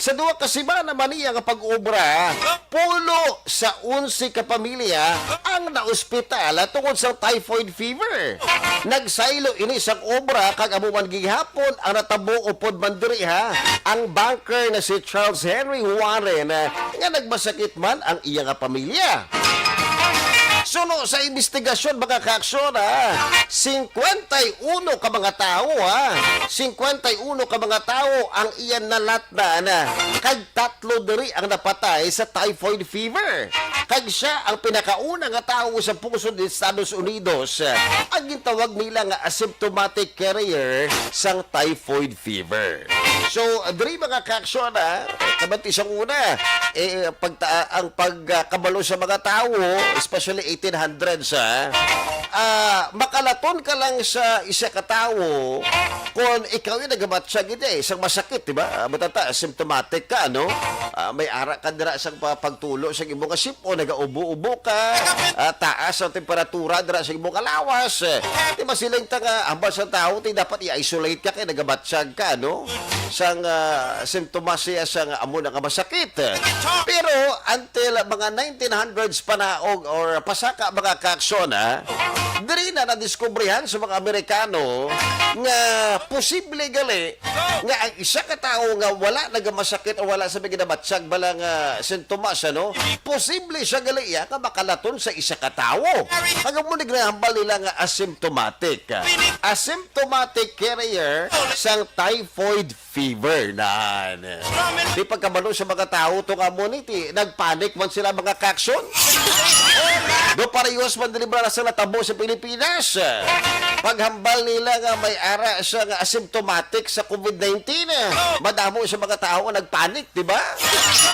Sa duha ka semana man niya nga pag-obra, pulo sa onse ka pamilya ang naospital tungod sa typhoid fever. Nagsaylo ini sang obra kag amo man gihapon ang natabo upod man diri, ha, ang banker na si Charles Henry Warren, ah, nga nagmasakit man ang iya nga pamilya. Suno sa imbestigasyon, mga kaaksyon, ha, singkwenta y uno ka mga tawo, ha, singkwenta y uno ka mga tawo ang iya nalatnan, ah, kag tatlo diri ang napatay sa typhoid fever. Kag siya ang pinakauna nga tawo sa pungsod sa Estados Unidos, ah, ang gintawag nila nga asymptomatic carrier sang typhoid fever. So, diri, mga kaaksyon, ah, kamanti sang una, eh, pagta-, ang pagkabalo sa mga tawo, especially eighteen hundreds, ah, ah, makalaton ka lang sa isa ka tawo, Kon ikaw yung nagamatsyag ito eh, isang masakit, di ba? Ah, matata, symptomatic ka, no? Ah, may ara ka dira sa pa-, pagtulo sa imo nga sip-on, nagaubo-ubo ka, ah, taas ang temperatura dira sa imo nga lawas. Eh, di ba siling ta nga, hambal sa tao, ti dapat i-isolate ka kay nagamatsyag ka, no? Sang, ah, simptomas siya sang amo na nga masakit. Pero until mga nineteen hundreds panaog or pasaka mga kaaksyon, ha? Diri na nadiskubrihan sa mga Amerikano nga posible gali nga ang isa ka tawo nga wala nagamasakit o wala sa may ginabatyag bala nga sintomas, ano, posible siya gali iya nga makalaton sa isa ka tawo. Ang amo ni ginahambal nila nga asymptomatic. Asymptomatic carrier sang typhoid fever. Nan. Di pagkabalo sa mga tawo to nga amo ni, ti, nagpanic man sila mga kaaksyon. Do parehas man diri bala sa natabo sa Pilipinas. Paghambal nila nga may ara siya nga asymptomatic sa covid nineteen, madamo sa mga tawo ang nagpanic, di ba?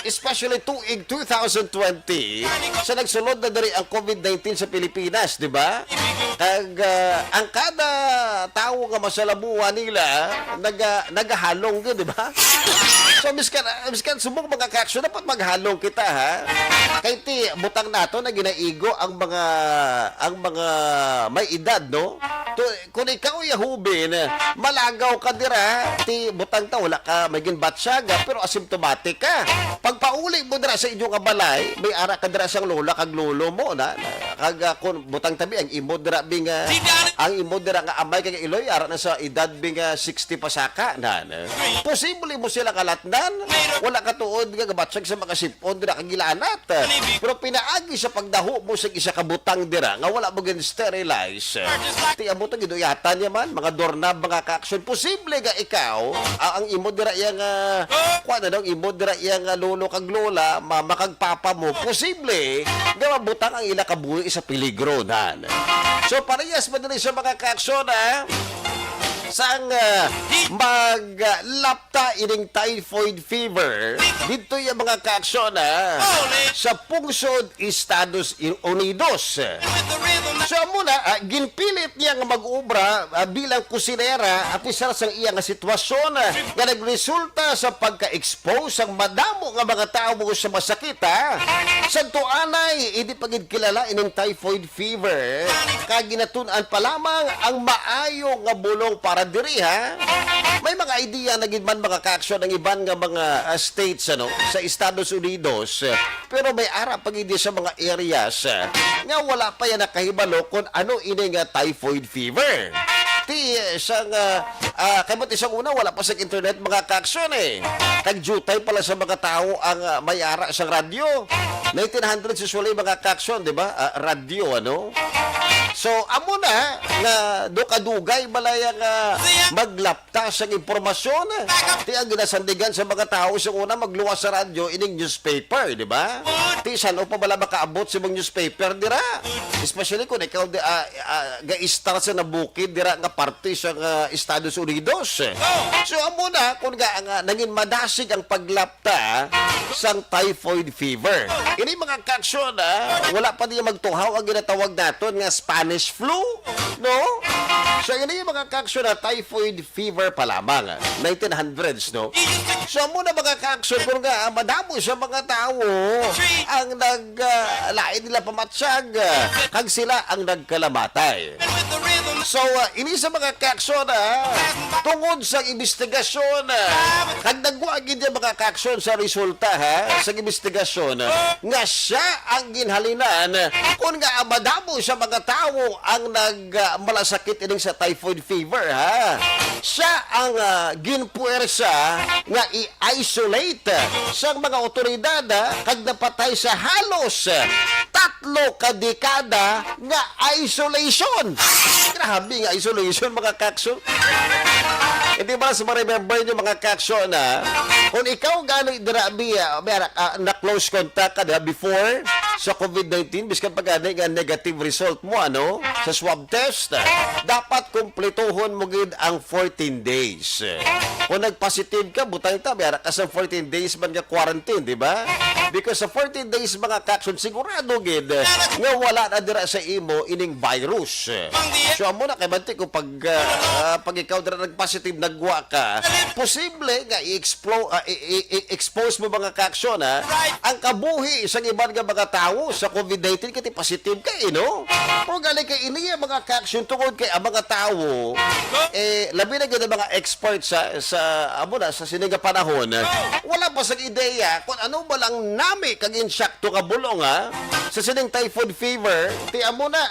Especially tuig two thousand twenty, sa nagsulod na diri ang covid nineteen sa Pilipinas, di ba? Kag, ah, ang kada tawo nga masalabuhan nila, naga-, nagahalong gyud, di ba? So, miskan, miskan subong mga kaaksyon, dapat maghalong kita, ha? Kay ti, butang nato na ginaigo ang mga, ang mga may edad, no? To, kung ikaw, yahubin, malagaw ka dira, ti, butang ta, wala ka may ginbatyaga, pero asymptomatic ka. Pagpauli mo dira sa inyo nga balay, may ara ka dira sang lola kag lolo mo, na, na, kag, ah, kung butang tabi, ang imo dira, bing, ah, ang imo dira nga amay kag iloy, ara na sa edad, bing, ah, sixty pasaka, na, na. Posible mo sila kalatnan, wala ka tuod nga gabatyag sa mga sip-on dira kag gilanat. Pero pinaagi sa pagdaho mo sa isa ka butang dira nga wala mo gin-sterilize, ti amo to giduyatan niya man, mga doorknob, mga kaaksyon. Posible nga ikaw, ah, ang imo dira iya nga, kuwan na daw, imo dira iya nga lolo kag lola, mama kag papa mo, posible nga mabutang ang ila kabuhi sa peligro, nan. So, parehas man diri sa mga kaaksyon, ha? Sang, ah, maglapta ining typhoid fever, didto yung mga kaaksyon, ah, sa pungsod Estados Unidos. So, amo na, ah, ginpilit niya nga mag-obra, ah, bilang kusinera, apisar sang iya nga sitwasyon, ah, nga nagresulta sa pagka-expose sang madamo nga mga tawo sa masakit, ah. Sa tuanay, hindi pa gid kilala ining typhoid fever, kag ginatun-an pa lamang ang maayo nga bulong para diri, ha? May mga idea na gid man mga kaaksyon ang iban nga mga, ah, states, ano, sa Estados Unidos, eh, pero may ara pa gid sa mga areas, eh, nga wala pa yan nakahibalo kung ano ini nga typhoid fever. Ti, eh, sa nga, ah, kay mo ti sa una, wala pa sa internet mga kaaksyon, eh. Kag jutay pala sa mga tawo ang, ah, may ara sa radyo. Nineteen hundreds usually mga kaaksyon, di ba? Ah, radyo, ano? So, amo na nga do kadugay balay nga maglapta sang impormasyon. Ti ang ginasandigan sa mga tawo sa una magluwas sa radyo ining newspaper, di ba? Ti san-o pa bala makaabot sa mga newspaper dira? Especially kung ikaw di, ah, ah, gaistar sa nabukid dira nga parte sa, ah, Estados Unidos. So, amo na kung nga, nga nangin madasig ang paglap ta sang typhoid fever. Ini mga kaaksyon, ah, wala pa niya magtuhaw ang ginatawag naton nga Spanish flu, no? So, ini mga kaaksyon na typhoid fever pa lamang, ah, nineteen hundreds, no? So, amo na mga kaaksyon, kung nga, ah, madamo sa mga tawo ang nag, ah, lain nila pamatyag, ah, kag sila ang nagkalamatay. So, ah, ini sa mga kaaksyon, ah, tungod sa imbestigasyon, ah, kag nagwa gid ang mga kaaksyon sa resulta, ha, sa imbestigasyon, ah, nga siya ang ginhalinan, ah, kun nga ang madamo sa mga tawo ang nag, ah, malasakit ining sa typhoid fever, ha. Siya ang, ah, ginpuwersa nga i-isolate sang mga otoridad, ah, kag napatay sa halos, ah, tatlo ka dekada nga isolation. Grabe nga isolation, mga kaaksyon. Hindi ba sa ma-remember nyo, mga kaaksyon, na kung ikaw gani dira, bi, ah, may anak, ah, na close contact ka dira before sa covid nineteen, biskan pa gani nga negative result mo, ano, sa swab test, dapat kumplituhon mo gid ang fourteen days. Kung nag-positive ka, butang ta, may ara ka sa fourteen days man nga quarantine, di ba? Because sa forty days, mga ka-aksyon, sigurado gid nga wala na dira sa imo ining virus. So, amo na, kay bantay ko pag, ah, ah, pag ikaw dira nag-positive, nagwa ka, posible nga i-explo-, ah, i-, i-, i-expose mo, mga ka-aksyon, ha, ang kabuhi sa iban nga mga tawo sa covid nineteen, kay positive ka, eh, no? Pero gali kay ini ang mga ka-aksyon, tungod kay ang mga tawo, eh, labi na gid ang mga experts sa, sa, amo na, sa sini nga panahon, wala pa sa ideya kung ano ba lang nami kag insakto nga bulong, ha? Sa sining typhoid fever, ti amo na,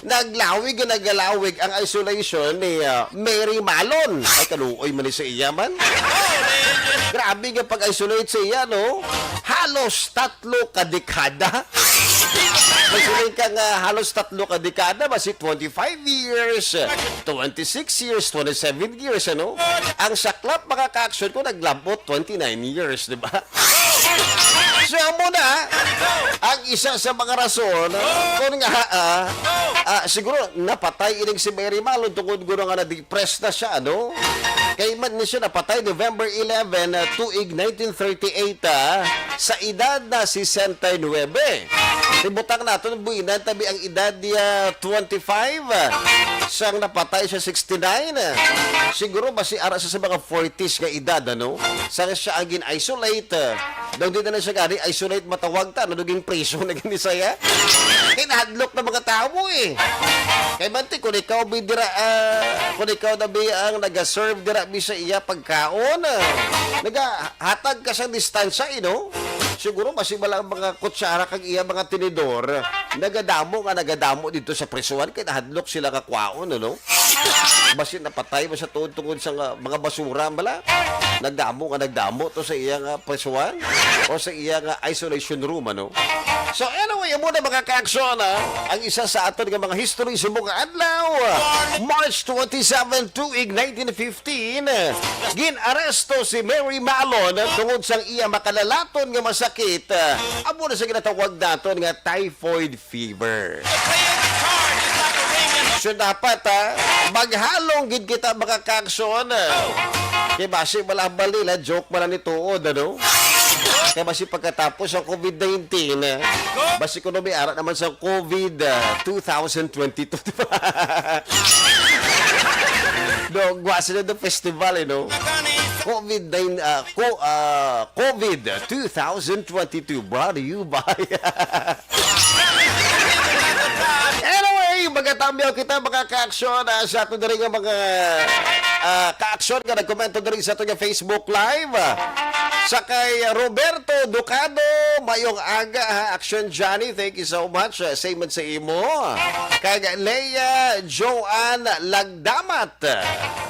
naglawig nga nagalawig ang isolation ni, ah, Mary Malon. Ay, kaluoy man ni sa iya man. Grabe nga pag-isolate sa iya, no? Halos tatlo ka dekada. May siling ka nga halos tatlo ka dekada, basi twenty-five years, twenty-six years, twenty-seven years, ano? Ang saklap, mga ka-aksyon ko, naglabot twenty-nine years, di ba? So, amo na, ang isa sa mga rason, kung nga, ah, ah, siguro, napatay ining si Mary Malon tungod guro nga na-depress na siya, ano? Kay man ni siya napatay November eleven, ah, tuig nineteen thirty-eight, ah, sa edad na sesenta y nuebe. Ibutang naton, buhinan tabi ang edad niya twenty-five, ah, sang napatay siya sixty-nine, ah. Siguro basi ara sa, sa mga forties nga edad, ano? Sang siya ang gin-isolate, ah, daw di na lang siya gani isolate matawag ta, ano, naging prison na gani siya. Kinahadlok na mga tawo, eh. Kay bantay, kung ikaw bi dira, ah, kung ikaw na bi ang nagaserve dira bi sa iya pagkaon, ah, nagahatag ka sa distansya, eh, no? Siguro basi ba lang mga kutsara kag iya mga tinidor, nagadamo nga nagadamo dito sa prisuhan, kay nahadlok sila nga kwaon, ano? Basi napatay ba sa tuod tungod sa nga mga basura bala? Nagdamo nga nagdamo to sa iya nga prisuhan o sa iya nga isolation room, ano? So anyway, amo na, mga ka-aksyon, ah, ang isa sa aton nga mga history sa mga adlaw. March twenty-seven, tuig nineteen fifteen, gin-aresto si Mary Malon tungod sang iya makalalaton nga masakit. Amo na sa ginatawag naton nga typhoid fever. So dapat, ha, maghalong gid kita, mga ka-aksyon. Kay basi malabal nila, joke man lang ni tuod, ano? Kay basi pagkatapos sa covid nineteen, basi kuno may ara naman sa covid, ah, two thousand twenty-two, di ba? No, gwa sila the festival, eh, no? covid nine, ah, co-, ah, covid two thousand twenty-two, brought to you by Anyway, magatamyaw kita, mga ka-aksyon, ah, sa ato diri nga mga, ah, ka-aksyon nga nagkomento diri sa ato nga Facebook Live. Sa kay Roberto Ducado, mayong aga, ha, Aksyon Johnny, thank you so much. Ah, same man sa imo. Kag Leia Joanne Lagdamat,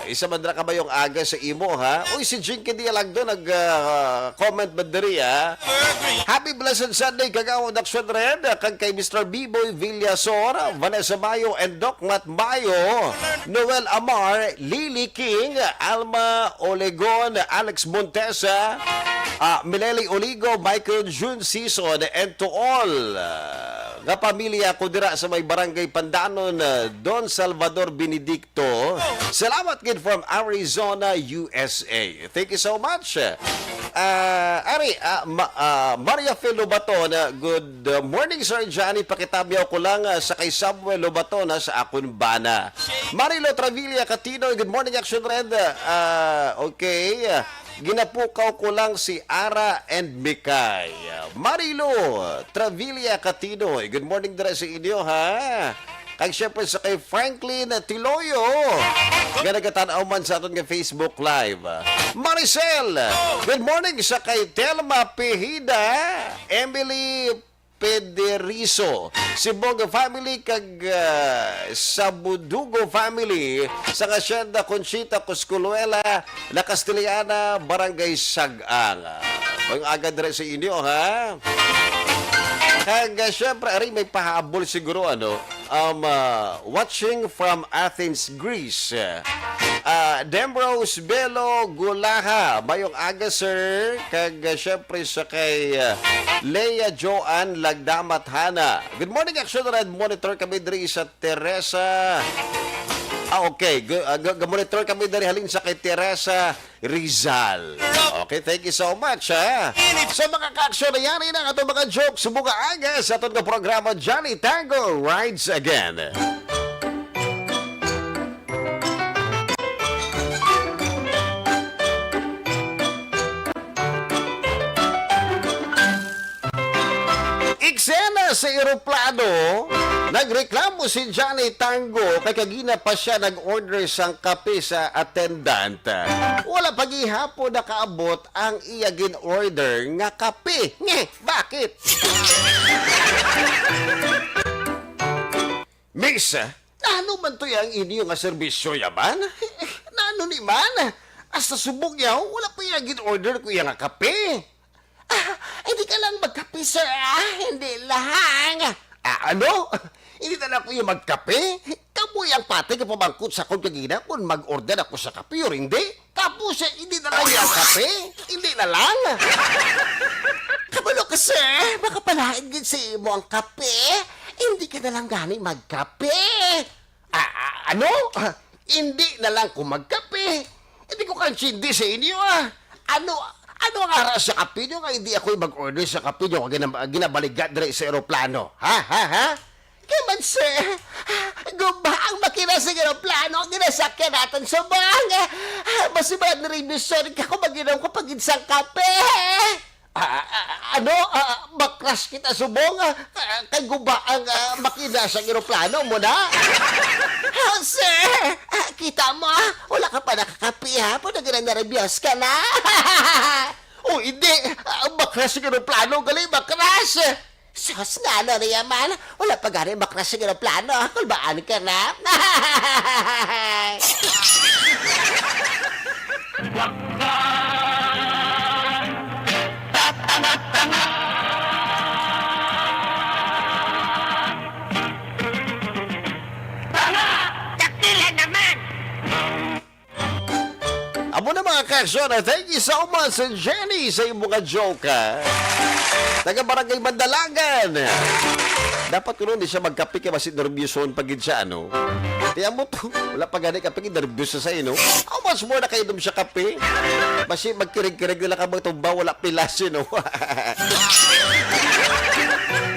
isa man ra ka mayong aga sa imo, ha. Uy, si Jinky Dialagdo nag, ah, comment ba diri, ha. Happy blessed Sunday, Kagawad Action Red, kag kay Mister Biboy Villasor, Vanessa Mayo, and Doc Matt Mayo, Noel Amar, Lily King, Alma Olegon, Alex Montesa, ah, Mileli Oligo, Michael June Season, and to all, ah, nga pamilya ko dira sa may Barangay Pandanon, ah, Don Salvador Benedicto. Salamat gid from Arizona, U S A. Thank you so much. Ah, ari, ah, ma-, ah, Maria Phil Lobaton, ah, good, ah, morning, Sir Johnny. Pakitamyaw ko lang, ah, sa kay Samuel Lobaton, ah, sa akon bana. Marilo Travilla Catino, good morning, Action Red. Ah, okay. Ginapukaw ko lang si Ara and Mikay. Marilo Travilla Catino, good morning dira sa inyo, ha? Kag syempre sa kay Franklin Tiloyo, nga nagatan-aw man sa aton nga Facebook Live. Maricel, good morning sa kay Telma Pejida, Emily Pederizo, Sibonga family, kag, ah, Sabudugo family, sa Hacienda Conchita Cosculuela, La Castellana, Barangay Sag-ang. Ang aga dira sa inyo, ha? Kag, ah, syempre, ari may pahabol siguro, ano, um, ah, watching from Athens, Greece. Ah, Demrose Belo Gulaha, mayong aga, sir. Kag, ah, syempre, sa kay, ah, Lea Joan Lagdamat Hana. Good morning, Action Red. Monitor kami diri sa Teresa. Ah, okay. Gu-, ah, gu-, gu-, monitor kami diri halin sa kay Teresa Rizal. Okay, thank you so much, ha. So, mga ka-aksyon, na yan, yan ang atong mga jokes. Subong nga aga sa atong nga programa, Johnny Tango Rides Again. Eksena sa eroplano, nagreklamo si Johnny Tango kay kagina pa siya nag-order sang kape sa attendant. Wala pa gihapon nakaabot ang iya gin-order nga kape. Nge, bakit? Miss, ano man to ang inyo nga serbisyo yaman? Nano ni man? Hasta subong yaw, wala pa iya gin-order ko iya nga kape. Ah, hindi ka lang magkape, sir, ah? Hindi lang. Ah, ano? Hindi na lang ko iya magkape? Kamu ang pati ka pamangkot sa akon kagina kung mag-order ako sa kape or hindi? Tapos, eh, hindi na lang iya ang kape? Hindi na lang? Kabalo ka, sir. Makapalain gid sa imo ang kape. Hindi ka na lang gani magkape. Ah, ah, ano? Ah, hindi na lang ko magkape. Hindi ko kaintindi sa inyo, ah. Ano, ano ang ara sa kape nyo nga hindi ako mag-order sa kape nyo nga ginab-, ginabaligat diri sa eroplano? Ha, ha, ha? Kay man, sir, guba ang makina sa eroplano nga ginasakyan naton subong. Ah, mas iba na rin, sir, ka kung mag-inom ko pa gid sang kape. Ah, ah, ah, ano? Ah, ma-crash kita subong? Ah, kay guba ang, ah, makina sa eroplano mo na? Ah, sir, ah, kita mo, ah, wala ka pa nakakape, ha? Pwede ka na nervyos ka na. O, hindi. Ah, ma-crash ang eroplano. Gali, ma-crash. Sus, nano niya man? Wala pa gani ma-crash ang eroplano. Kulbaan ka na. Dakila naman! Amo na, mga ka-aksyon, thank you so much, Jenny, sa imong mga joke, ha? Taga Barangay Mandalagan. Dapat kuno hindi siya magkape kay basi nerbyuson pa gid siya, ano? Kaya mo to, wala pa gani kape, nerbyos sa, no? How much more nakainom siya kape? Basi magkirig-kirig nila ka magtumba, wala pilas, you know?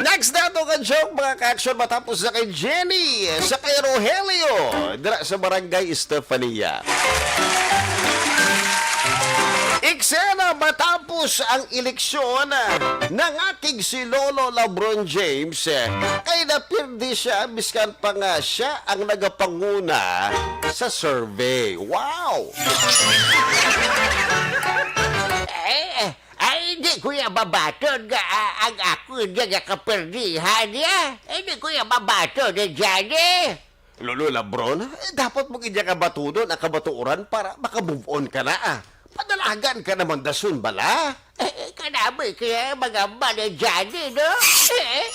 Next na to ka joke, mga ka-aksyon, matapos na kay Jenny, sa kay Rogelio, dira sa Barangay Estefania. Eksena matapos ang eleksyon, nangakig si Lolo LeBron James, kay napirdi siya, miskan pa nga siya ang nagapanguna sa survey. Wow! Eh, ay, di ko ya mabaton nga, ah, ang ako nga nakaperdihan niya. Eh, di ko ya mabaton, eh, Johnny. Lolo LeBron, eh, dapat mo gid niya kabatunon ang kabatuoran para maka-move on ka na, ah. Padalagan ka naman dason bala. Eh, eh, kanabi kaya mga manadyani, no? Eh,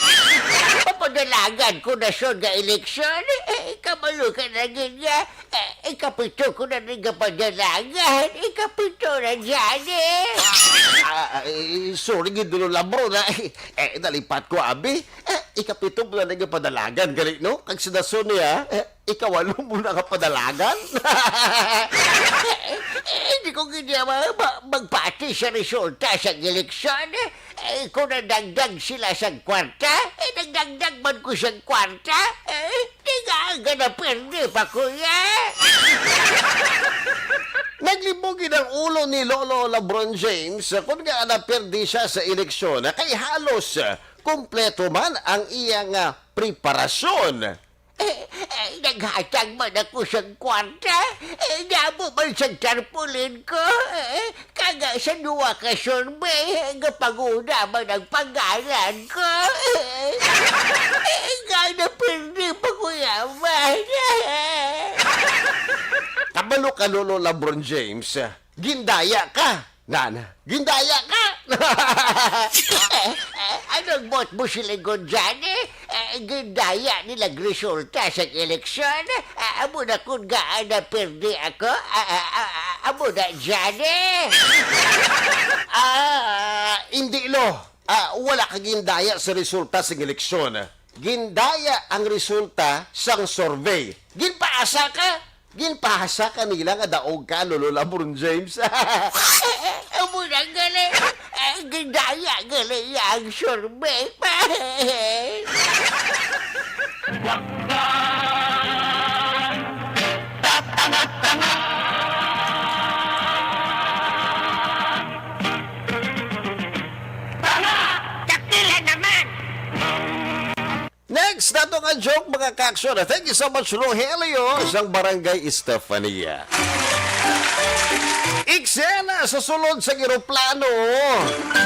papadalagan ko na siya nga eleksyon. Eh, kabalo ka na gid niya. Eh, ikapito ko na rin kapadalagan. Ikapito na dyan, eh. Ah, ah, eh, sorry gid, Lolo LeBron, ah. Eh, nalipat ko, abi. Eh, ikapito mo na rin kapadalagan, gali, no? Kag si Dason niya, eh, ikawalo mo na kapadalagan. Eh, eh, hindi ko gid niya ma-, ma-, magpati sa resulta sa eleksyon, eh. Eh, kung nadagdag sila sa kwarta, eh, nagdagdag man ko sa kwarta. Eh, di nga, nga napirdi pa, kuya. Naglibog gid ang ulo ni Lolo LeBron James, kun nga napirdi siya sa eleksyon, kay halos, eh, kompleto man ang iyang, ah, preparasyon. Eh, eh, naghatag man ako sang kwarta. Eh, namo man sang tarpaulin ko. Eh, kaga sa duwa ka survey, eh, gapanguna man ang pangalan ko. Eh, eh, nga napirdi pa ko yaman. Kabalo ka, Lolo LeBron James. Gindaya ka. Nan, gindaya ka! Eh, eh, anong buot mo silingon, Johnny? Eh, gindaya nilang resulta sa eleksyon? Ah, amo na kun gaan napirdi ako? Ah, ah, ah, ah, amo na, Johnny? Ah, hindi, Lo. Ah, wala ka gindaya sa resulta sa eleksyon. Gindaya ang resulta sang survey. Ginpaasa ka? Ginpahasa kanila nga daog ka, Lolo Labron James. Amo na gali. Eh, gidaya gali ang survey. Dakila naman! Next nato nga joke, mga ka-aksyon. Thank you so much, Rogelio, sang Barangay Estefania. Eksena sa sulod sang eroplano.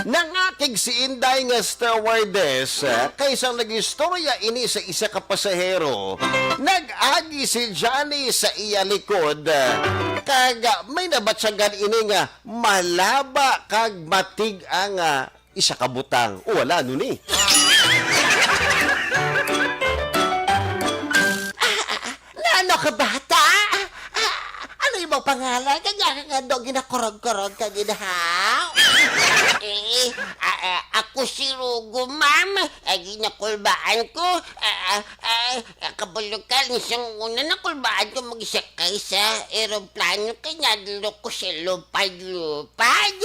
Nangakig si Inday nga stewardess, ah, kay sang nag-istorya ini sa isa ka pasahero. Nag-agi si Johnny sa iya likod, ah, kag, ah, may nabatyagan ini nga malaba kag matig-a nga isa ka butang. O, wala, ano ni? Nano ka, bata? Ah, ano imong pangalan? Kanya ka nga daw ginakurog-kurog ka, ginhaw? Eh, ah, ah, ako si Rugo, ma'am. Ay, ginakulbaan ko. Ah, ah, ah, ah, kabalo ka, sang una nakulbaan ko magsakay sa eroplano, kay nadlo ko sa lupad-lupad.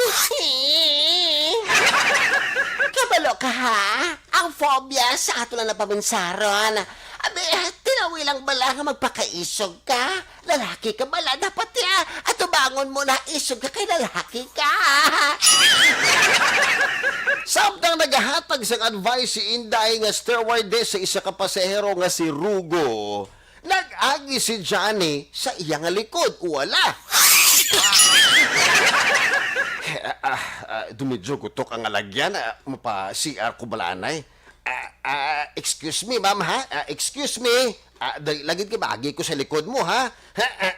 Kabalo ka, ha? Ang phobia sa ato lang na paminsaron. Abi, tinawi lang bala nga magpakaisog ka? Lalaki ka bala, dapat ya, atubangon mo na isog ka kay lalaki ka. Samtang nagahatag sang advice si Inday nga stewardess sa isa ka pasahero nga si Rugo, nag-agi si Johnny sa iya nga likod. Wala. Ah, ah, ah, dumidyo gutok ang alagyan. Ah, mapa-C R ko bala anay. Ah, ah, excuse me, ma'am, ha? Ah, excuse me. Ah, dali lang gid kay maagi ko sa likod mo, ha? Ha, ah.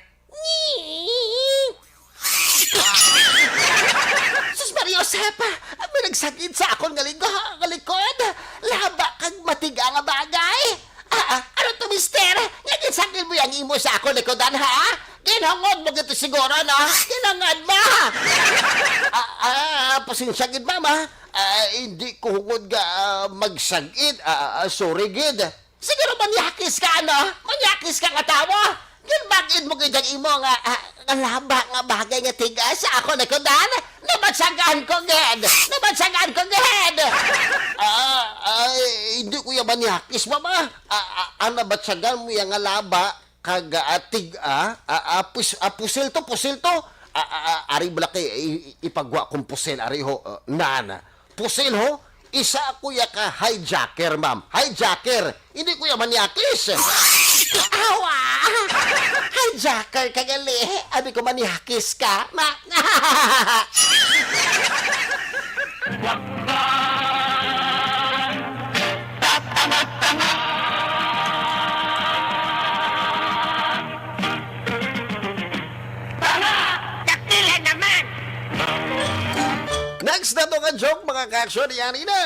Sus Maria Josefa, may nagsagid sa akon nga ligo, nga likod. Laba kag matiga nga bagay. Ah, ah, ano to, mister? Nga ginsagid mo ang imo sa akon likodan, ha? Ginhungod mo gito siguro, no? Ginhungod mo. Ah, ah, pasensya gid, ma'am, ha? Ah, hindi ko hungod nga, ah, magsagid. Ah, ah, sorry gid. Siguro manyakis ka, ano? Manyakis ka nga tawo? Ginbag-in mo gid ang imo nga, ah, nga laba nga bagay nga tigas sa akon likodan? Nabatsagan ko gid! Nabatsagan ko gid! Ah, ay, hindi ko ya manyakis, mama. Ah, ah, ang nabatsagan mo ya nga laba, kag, ah, tig-, ah, ah, ah, pus-, ah, pusil to, pusil to. Ah, ah, ah, ari bala kay i-, i-, ipagwa kong pusil, ari ho, ah, nan. Pusil ho, isa ako ya ka hijacker, ma'am. Hijacker, hindi ko ya manyakis. Awa! Hijacker ka gali. Abi ko manyakis ka. Ma- Tanga! Dakila naman! Next nato nga joke, mga ka-action, yari na.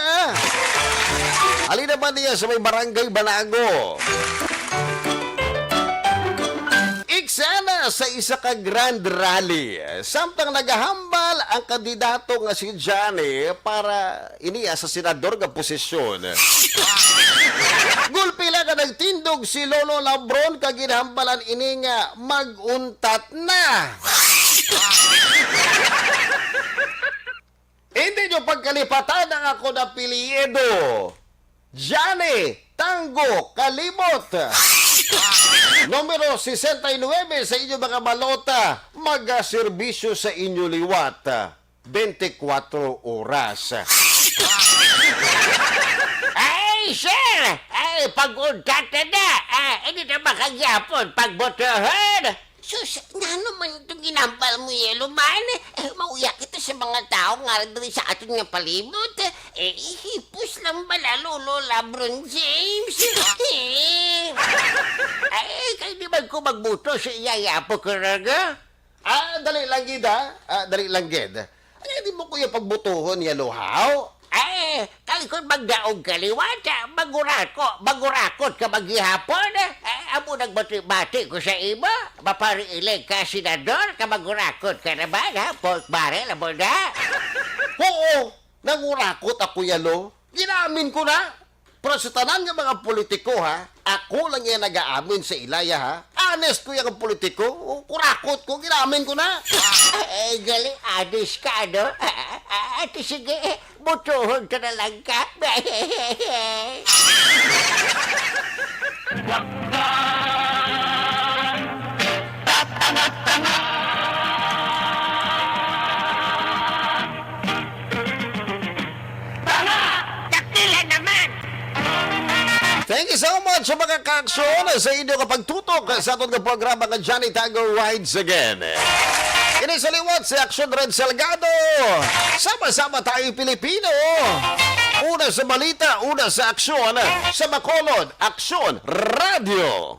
Halin naman niya sa may Barangay Banago. Eksena sa isa ka grand rally. Samtang nagahambal ang kandidato nga si Johnny para iniya sa senador nga posisyon. Gulpi lang nga nagtindog si Lolo Labron kag ginhambalan ini nga mag-untat na. Hindi nyo pagkalipatan ang akon apelyido. Johnny Tango Kalimot. Numero sesenta y nueve sa inyo mga balota, magaserbisyo sa inyo liwat. Twenty-four oras. Ay, sir! Ay, pag-untat na na! Ah, hindi na makagyapon pagbotohon! Sus, nano man itong ginambal mo, Yellow Man? Eh, mauya kita sa mga tao nga diri sa aton nga palibot. Eh, hipos lang bala, Lolo Labron James. Eh. Ay, kay di man ko magbuto sa iya, yapo ko raga. Ah, dali lang gid, ha? Ah, dali lang gid. Ay, di mo kuya pagbutuhon ya, Luhaw? Ay, kay kung magdaog ka liwat, ah, magurako, magurakot ka maghihapon, eh. Ay, amo nagbati-bati ko sa imo. Mapariilig ka, senador, ka magurakot ka naman, ha? Pork barrel, amo na. Oo, nangurakot ako, yalo. Ginamin ko na. Pero sa tanan nga mga politiko, ha, ako lang yan nag-aamin sa ilaya, ha. Honest ko yung politiko. O, kurakot ko, ginamin ko na. Eh, gali, honest ka, ano? Ate, sige, botohon ka na lang ka. Thank you so much sa mga kaaksyon sa inyo nga pagtutok sa aton nga programa nga Johnny Tango Rides Again. Ini sa liwat si Aksyon Red Salgado. Sama-sama tayo Pilipino. Una sa balita, una sa aksyon, sa Bacolod, Aksyon Radio.